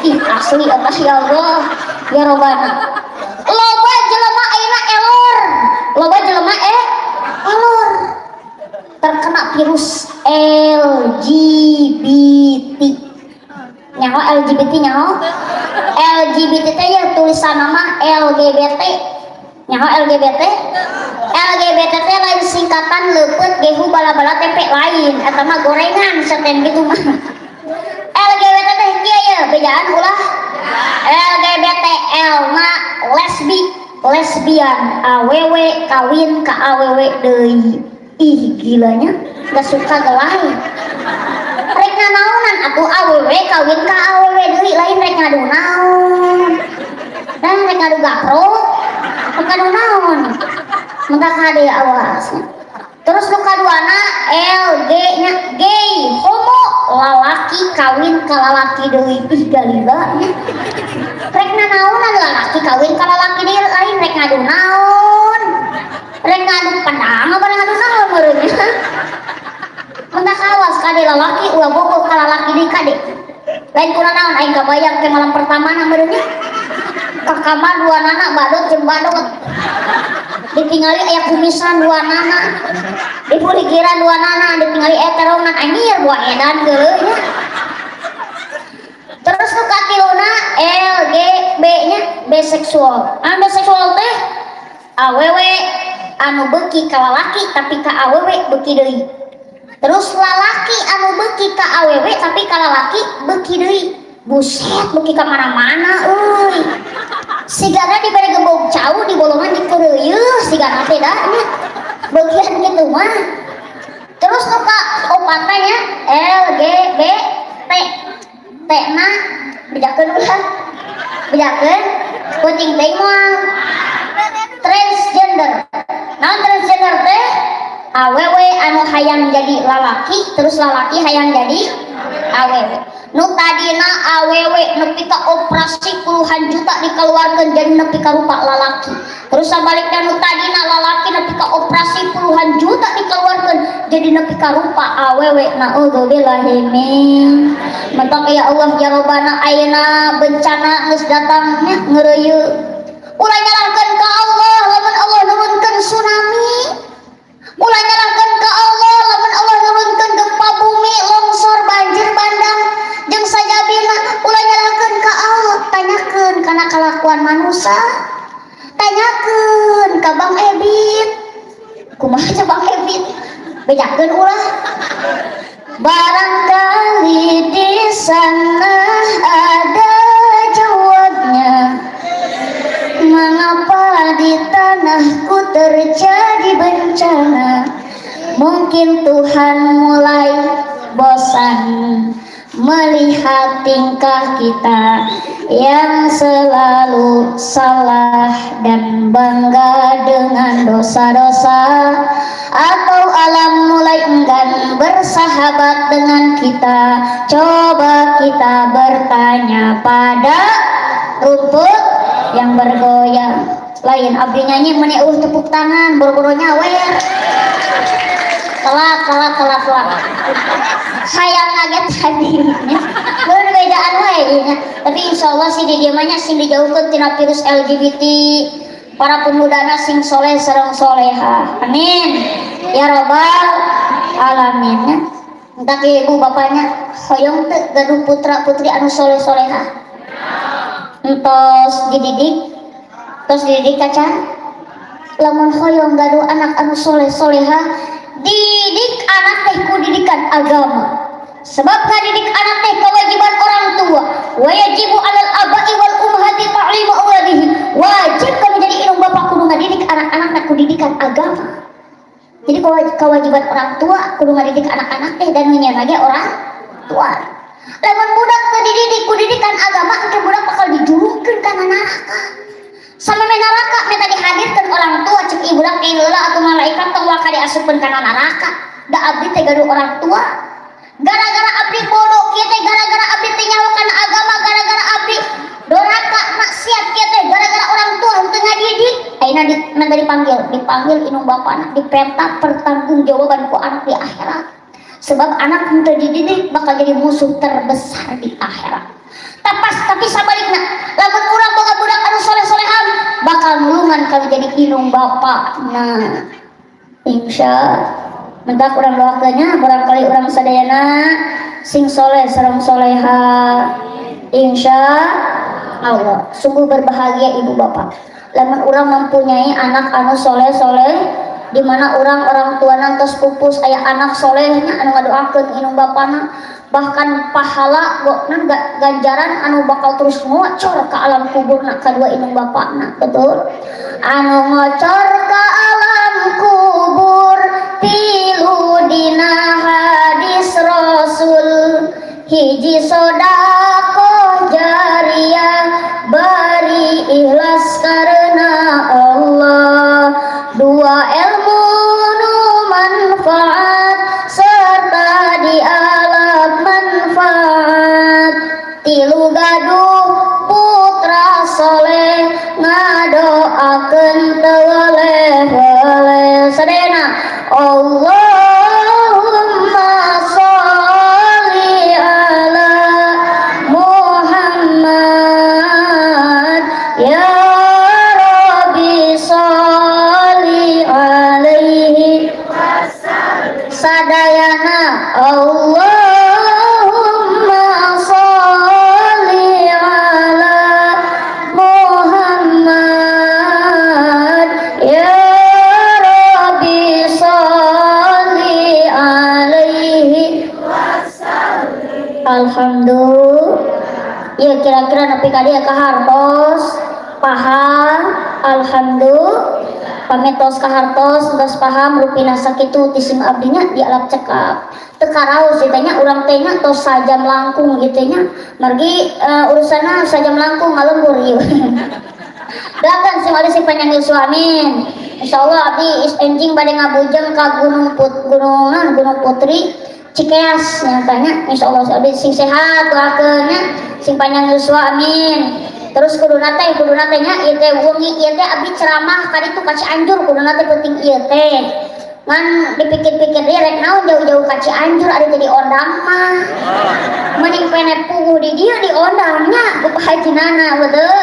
Ih, asli eta, ya Allah ya Robbana, loba jelema ayeuna elor, loba jelema elor terkena virus LGBT. Nyaho LGBT? Nyaho LGBT teh ya tulisan nama LGBT. Nyaho LGBT? LGBT teh lain singkatan leupeut gehu bala-bala tempe, lain, eta mah gorengan seten gitu mah. LGBT teh kieu ya, bejaan ulah. LGBT, L na lesbi, lesbian, awewe kawin ka awewe deui. Ih, gilanya, gak suka gelai. Rek nanaonan atuh awewe kawin ka awewe deui? Lain rek ngadu naon dan rek ngadu gaprok, rek ngadu naon? Maka kade awas. Terus nu kaduana L G nya gay, homo, lalaki kawin ka lalaki deui. Ih, galila nya, rek nanaonan lalaki kawin ka lalaki deui? Lain rek ngadu naon, rek ngadu pedang apa ngadu naon meureun nya? Mentak awas kade, lalaki ulah bogoh ka lalaki deui. Kade, lain kuna naon, aing kabayang ke malam pertama na meureun nya, ka kamar dua nana badot jeung badot, ditinggali aya kumisan dua nana, dipulikiran dua nana, ditinggali aya terongan, anjir, buah edan geuleuh nya. Terus nu katiluna L G B nya biseksual. Anu biseksual teh awewe anu beuki ka lalaki tapi ka awewe beuki deui, terus lalaki anu beuki ka awewe tapi ka lalaki beuki deui. Buset, beuki ka mana-mana euy, sigana diberi gembok cau di bolongan dikeureuyeun sigana teh da nya beukian kitu mah. Terus nu ka opatna nya L G B T, T na bejakeun ulah, bejakeun kucing teh moal, transgender. Naon transgender teh? Awewe anu hayang jadi lalaki, terus lalaki hayang jadi awewe. Nu tadina awewe nepi ka operasi puluhan juta dikeluarkan jadi nepi ka rupa lalaki, terus sabaliknya nu tadina lalaki nepi ka operasi puluhan juta dikeluarkan jadi nepi ka rupa awewe. Naudzubillahi min. Mentok ya Allah ya Robbana, ayeuna bencana geus datang nya, ngeureuyeuh. Ulah nyalahkeun ka Allah lamun Allah nurunkeun tsunami, ulah nyalahkeun ka Allah lamun Allah nurunkeun gempa bumi, longsor, banjir bandang jeung sajabina. Ulah nyalahkeun ka Allah, tanyakeun kana kalakuan manusia, tanyakeun ka Bang Ebit. Kumaha ca Bang Ebit? Bejakeun ulah. Barangkali di sana ada jawabnya, mengapa di tanahku terjadi bencana. Mungkin Tuhan mulai bosan melihat tingkah kita yang selalu salah dan bangga dengan dosa-dosa, atau alam mulai enggan bersahabat dengan kita. Coba kita bertanya pada rumput yang bergoyang. Lain abdi nyanyi meni tepuk tangan, boro-boro nyawer. Telat, telat, telat, telat. Hayang kaget tadi berbedaan wae nya. Tapi insya Allah sih di dieu mah nya sing dijauhkeun tina virus LGBT, para pemudana sing soleh sareng soleha, amin ya robbal alamin nya. Entah ibu bapaknya hoyong teu gaduh putra putri anu soleh soleha? Entos dididik, tos dididik kacan? Lamun hoyong gaduh anak anu soleh soleha, didik anak teh ku didikan agama, sebab ngadidik anak teh kewajiban orang tua. Wajibu alal abai wal ummahati ta'limu auladihi. Wajib kamu jadi indung bapak kudu ngadidik anak-anak ku didikan agama. Jadi kewajiban orang tua kudu ngadidik anak-anak teh dan lagi orang. tua. Lamun budak teu dididik ku didikan agama, engke budak bakal dijurungkeun kana neraka. Samemeh neraka minta dihadirkan orang tua, cek ibu budak teh heula atuh malaikat tong waka diasupkeun kana neraka. Da abdi teh gaduh orang tua. Gara-gara abdi bodoh kieu teh, gara-gara abdi teh nyaho kana agama, gara-gara abdi doraka maksiat kieu teh gara-gara orang tua henteu ngadidik. Ayeuna di, minta dipanggil, dipanggil indung bapana, dipenta pertanggungjawaban ku anak di akhirat. Sebab anak henteu dididik bakal jadi musuh terbesar di akhirat. Tapas tapi sabalikna, lamun urang boga budak anu soleh-solehan bakal nulungan kalau jadi indung bapana. Insya mentak urang doakeunnya barangkali urang sadayana sing soleh sareng soleha. Insya Allah sungguh berbahagia ibu bapak lamun urang mempunyai anak anu soleh soleh, di mana orang orang tua nantos pupus aya anak solehnya anu ngadoakeun indung bapana, bahkan pahala nan ganjaran anu bakal terus ngocor ke alam kuburna kadua indung bapana. Betul, anu ngocor ke alam kubur tilu dina hadis Rasul: hiji, sodakoh jariah bari ikhlas karena Allah; dua, ilmu nu manfaat serta dialap manfaat; tilu, gaduh putra soleh ngadoakeun teu weleh-weleh. Sadayana, Allahumma sholli ala Muhammad, ya Rabbi sholli alaihi. Sadayana, Allahumma sholli ala Muhammad, ya Rabbi sholli alaihi. Alhamdulillah ya, kira-kira nepi ka dieu kahartos paham. Alhamdulillah, pami tos kahartos, tos paham, rupina sakitu ti sim abdinya dialap cekap. Teu karaos ieu nya urang teh nya, tos sajam langkung gitu nya, margi urusanna sajam langkung ngalembur ieu. Doakan sing abdi sing panjang yuswa, amin. Insyaallah abdi is enjing bade ngabujeng ka Gunung Put, Gunung naon, Gunung Putri Cikeas nyatanya. Insyaallah abdi sing sehat, doakeun nya, sing panjang yuswa, amin. Terus kuduna teh nya ieu teh wengi ieu teh abdi ceramah ka ditu ka Cianjur, kuduna teh penting ieu teh, ngan dipikir-pikir deui rek naon jauh-jauh ka Cianjur, ari teh diondang mah mending pene puguh di dieu diondangnya ku Pak Haji Nana. Betul.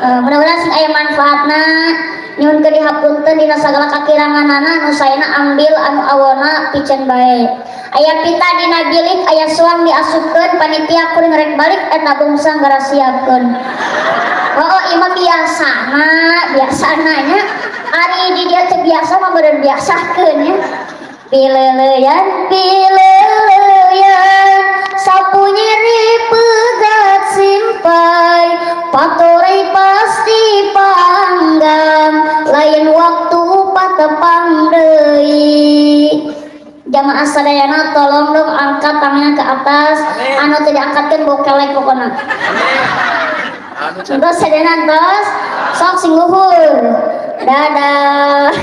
Mudah-mudahan sing aya manfaatna. Nyuhun ke dihapunten dina sagala kakiranganana, nu saena ambil anu awona piceun bae. Aya pita dina bilik, aya suang diasupkeun, panitia kuring rek balik eta bongsang gara siapkeun. Oh, ieu mah biasana, biasana nya. Ari di dieu teh biasa mah meureun biasakeun nya. Pileleyan, pileleyan, sapu nyeri pegat simpai, patorai pasti panggang, lain waktu patepang deui. Jamaah sadayana tolong dong angkat tangannya ke atas. Amin. Anu teu diangkatkeun bokelek pokona. Anu. Entos sadayana, entos. Sok sing luhur. Dadah.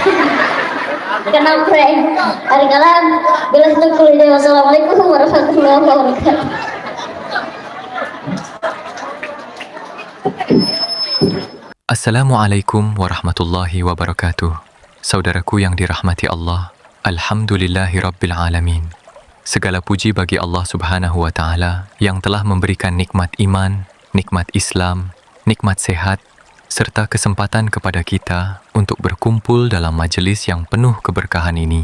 Kenapa? Hari kalam. Bila itu. Wassalamualaikum warahmatullahi wabarakatuh. Assalamualaikum warahmatullahi wabarakatuh. Saudaraku yang dirahmati Allah, Alhamdulillahi Rabbil Alamin. Segala puji bagi Allah Subhanahu wa Ta'ala yang telah memberikan nikmat iman, nikmat Islam, nikmat sehat, serta kesempatan kepada kita untuk berkumpul dalam majelis yang penuh keberkahan ini.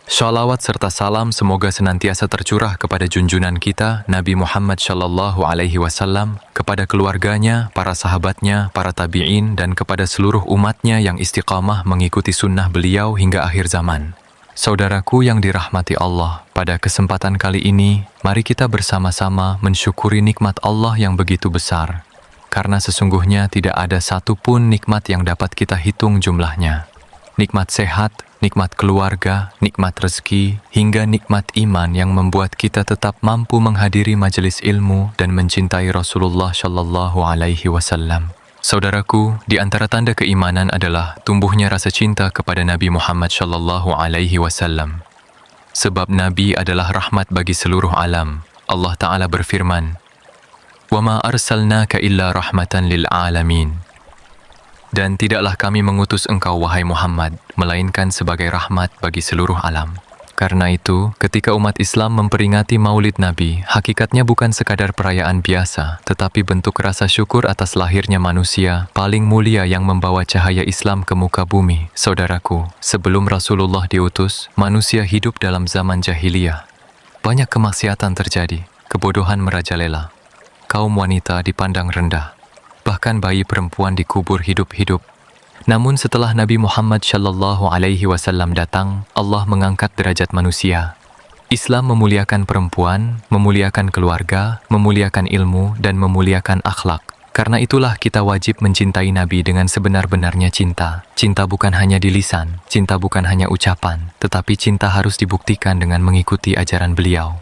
Shalawat serta salam semoga senantiasa tercurah kepada junjungan kita, Nabi Muhammad Shallallahu Alaihi Wasallam, kepada keluarganya, para sahabatnya, para tabi'in, dan kepada seluruh umatnya yang istiqamah mengikuti sunnah beliau hingga akhir zaman. Saudaraku yang dirahmati Allah, pada kesempatan kali ini, mari kita bersama-sama mensyukuri nikmat Allah yang begitu besar. Karena sesungguhnya tidak ada satupun nikmat yang dapat kita hitung jumlahnya. Nikmat sehat, nikmat keluarga, nikmat rezeki, hingga nikmat iman yang membuat kita tetap mampu menghadiri majelis ilmu dan mencintai Rasulullah Shallallahu Alaihi Wasallam. Saudaraku, di antara tanda keimanan adalah tumbuhnya rasa cinta kepada Nabi Muhammad Shallallahu Alaihi Wasallam. Sebab Nabi adalah rahmat bagi seluruh alam. Allah Ta'ala berfirman, "Wa ma arsalnaka illa rahmatan lil alamin." Dan tidaklah kami mengutus engkau, wahai Muhammad, melainkan sebagai rahmat bagi seluruh alam. Karena itu, ketika umat Islam memperingati Maulid Nabi, hakikatnya bukan sekadar perayaan biasa, tetapi bentuk rasa syukur atas lahirnya manusia paling mulia yang membawa cahaya Islam ke muka bumi. Saudaraku, sebelum Rasulullah diutus, manusia hidup dalam zaman jahiliyah. Banyak kemaksiatan terjadi, kebodohan merajalela. Kaum wanita dipandang rendah. Bahkan bayi perempuan dikubur hidup-hidup. Namun setelah Nabi Muhammad Shallallahu Alaihi Wasallam datang, Allah mengangkat derajat manusia. Islam memuliakan perempuan, memuliakan keluarga, memuliakan ilmu, dan memuliakan akhlak. Karena itulah kita wajib mencintai Nabi dengan sebenar-benarnya cinta. Cinta bukan hanya di lisan, cinta bukan hanya ucapan, tetapi cinta harus dibuktikan dengan mengikuti ajaran beliau.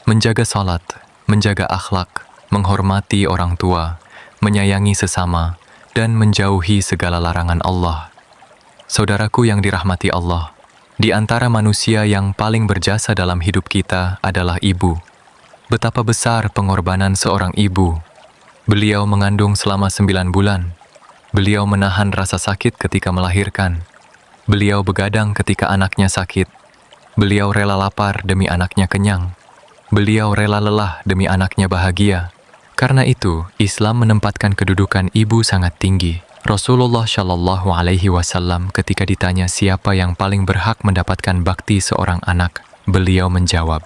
Menjaga salat, menjaga akhlak, menghormati orang tua, menyayangi sesama, dan menjauhi segala larangan Allah. Saudaraku yang dirahmati Allah, di antara manusia yang paling berjasa dalam hidup kita adalah ibu. Betapa besar pengorbanan seorang ibu. Beliau mengandung selama 9 bulan. Beliau menahan rasa sakit ketika melahirkan. Beliau begadang ketika anaknya sakit. Beliau rela lapar demi anaknya kenyang. Beliau rela lelah demi anaknya bahagia. Karena itu, Islam menempatkan kedudukan ibu sangat tinggi. Rasulullah Shallallahu Alaihi Wasallam ketika ditanya siapa yang paling berhak mendapatkan bakti seorang anak, beliau menjawab,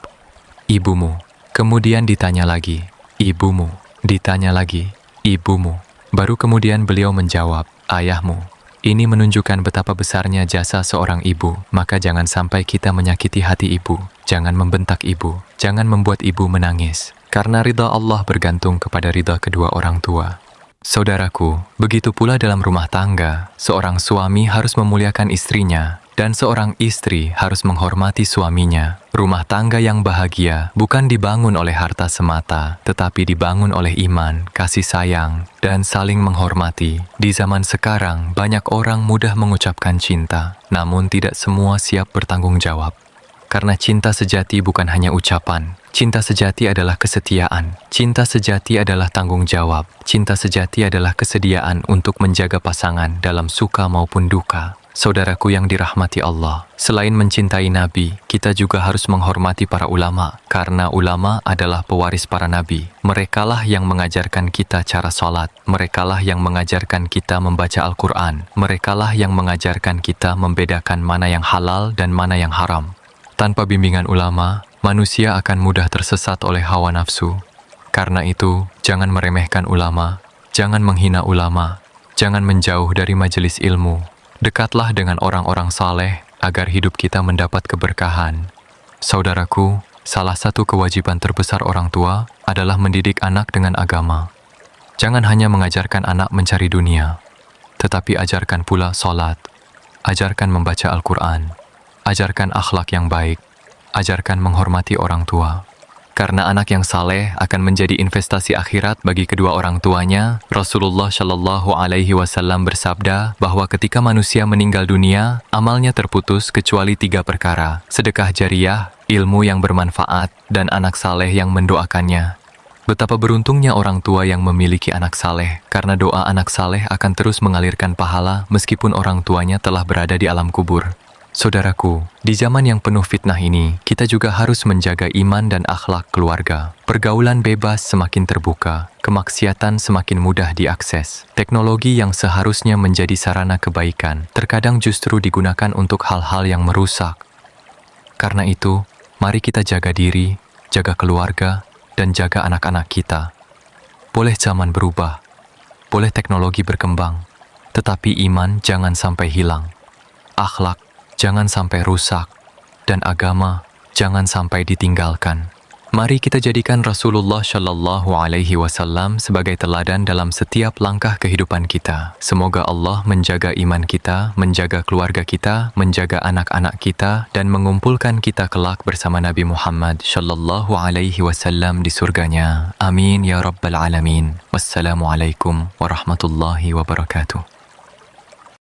"Ibumu." Kemudian ditanya lagi, "Ibumu." Ditanya lagi, "Ibumu." Baru kemudian beliau menjawab, "Ayahmu." Ini menunjukkan betapa besarnya jasa seorang ibu, maka jangan sampai kita menyakiti hati ibu, jangan membentak ibu, jangan membuat ibu menangis. Karena ridha Allah bergantung kepada ridha kedua orang tua. Saudaraku, begitu pula dalam rumah tangga, seorang suami harus memuliakan istrinya, dan seorang istri harus menghormati suaminya. Rumah tangga yang bahagia bukan dibangun oleh harta semata, tetapi dibangun oleh iman, kasih sayang, dan saling menghormati. Di zaman sekarang, banyak orang mudah mengucapkan cinta, namun tidak semua siap bertanggung jawab. Karena cinta sejati bukan hanya ucapan. Cinta sejati adalah kesetiaan. Cinta sejati adalah tanggung jawab. Cinta sejati adalah kesediaan untuk menjaga pasangan dalam suka maupun duka. Saudaraku yang dirahmati Allah, selain mencintai Nabi, kita juga harus menghormati para ulama, karena ulama adalah pewaris para nabi. Merekalah yang mengajarkan kita cara salat, merekalah yang mengajarkan kita membaca Al-Quran, merekalah yang mengajarkan kita membedakan mana yang halal dan mana yang haram. Tanpa bimbingan ulama, manusia akan mudah tersesat oleh hawa nafsu. Karena itu, jangan meremehkan ulama, jangan menghina ulama, jangan menjauh dari majelis ilmu. Dekatlah dengan orang-orang saleh agar hidup kita mendapat keberkahan. Saudaraku, salah satu kewajiban terbesar orang tua adalah mendidik anak dengan agama. Jangan hanya mengajarkan anak mencari dunia, tetapi ajarkan pula salat, ajarkan membaca Al-Quran, ajarkan akhlak yang baik, ajarkan menghormati orang tua. Karena anak yang saleh akan menjadi investasi akhirat bagi kedua orang tuanya, Rasulullah Shallallahu Alaihi Wasallam bersabda bahwa ketika manusia meninggal dunia, amalnya terputus kecuali tiga perkara: sedekah jariah, ilmu yang bermanfaat, dan anak saleh yang mendoakannya. Betapa beruntungnya orang tua yang memiliki anak saleh, karena doa anak saleh akan terus mengalirkan pahala meskipun orang tuanya telah berada di alam kubur. Saudaraku, di zaman yang penuh fitnah ini, kita juga harus menjaga iman dan akhlak keluarga. Pergaulan bebas semakin terbuka, kemaksiatan semakin mudah diakses. Teknologi yang seharusnya menjadi sarana kebaikan, terkadang justru digunakan untuk hal-hal yang merusak. Karena itu, mari kita jaga diri, jaga keluarga, dan jaga anak-anak kita. Boleh zaman berubah, boleh teknologi berkembang, tetapi iman jangan sampai hilang. Akhlak jangan sampai rusak, dan agama jangan sampai ditinggalkan. Mari kita jadikan Rasulullah Shallallahu Alaihi Wasallam sebagai teladan dalam setiap langkah kehidupan kita. Semoga Allah menjaga iman kita, menjaga keluarga kita, menjaga anak-anak kita, dan mengumpulkan kita kelak bersama Nabi Muhammad Shallallahu Alaihi Wasallam di surganya. Amin ya Rabbal Alamin. Wassalamualaikum warahmatullahi wabarakatuh.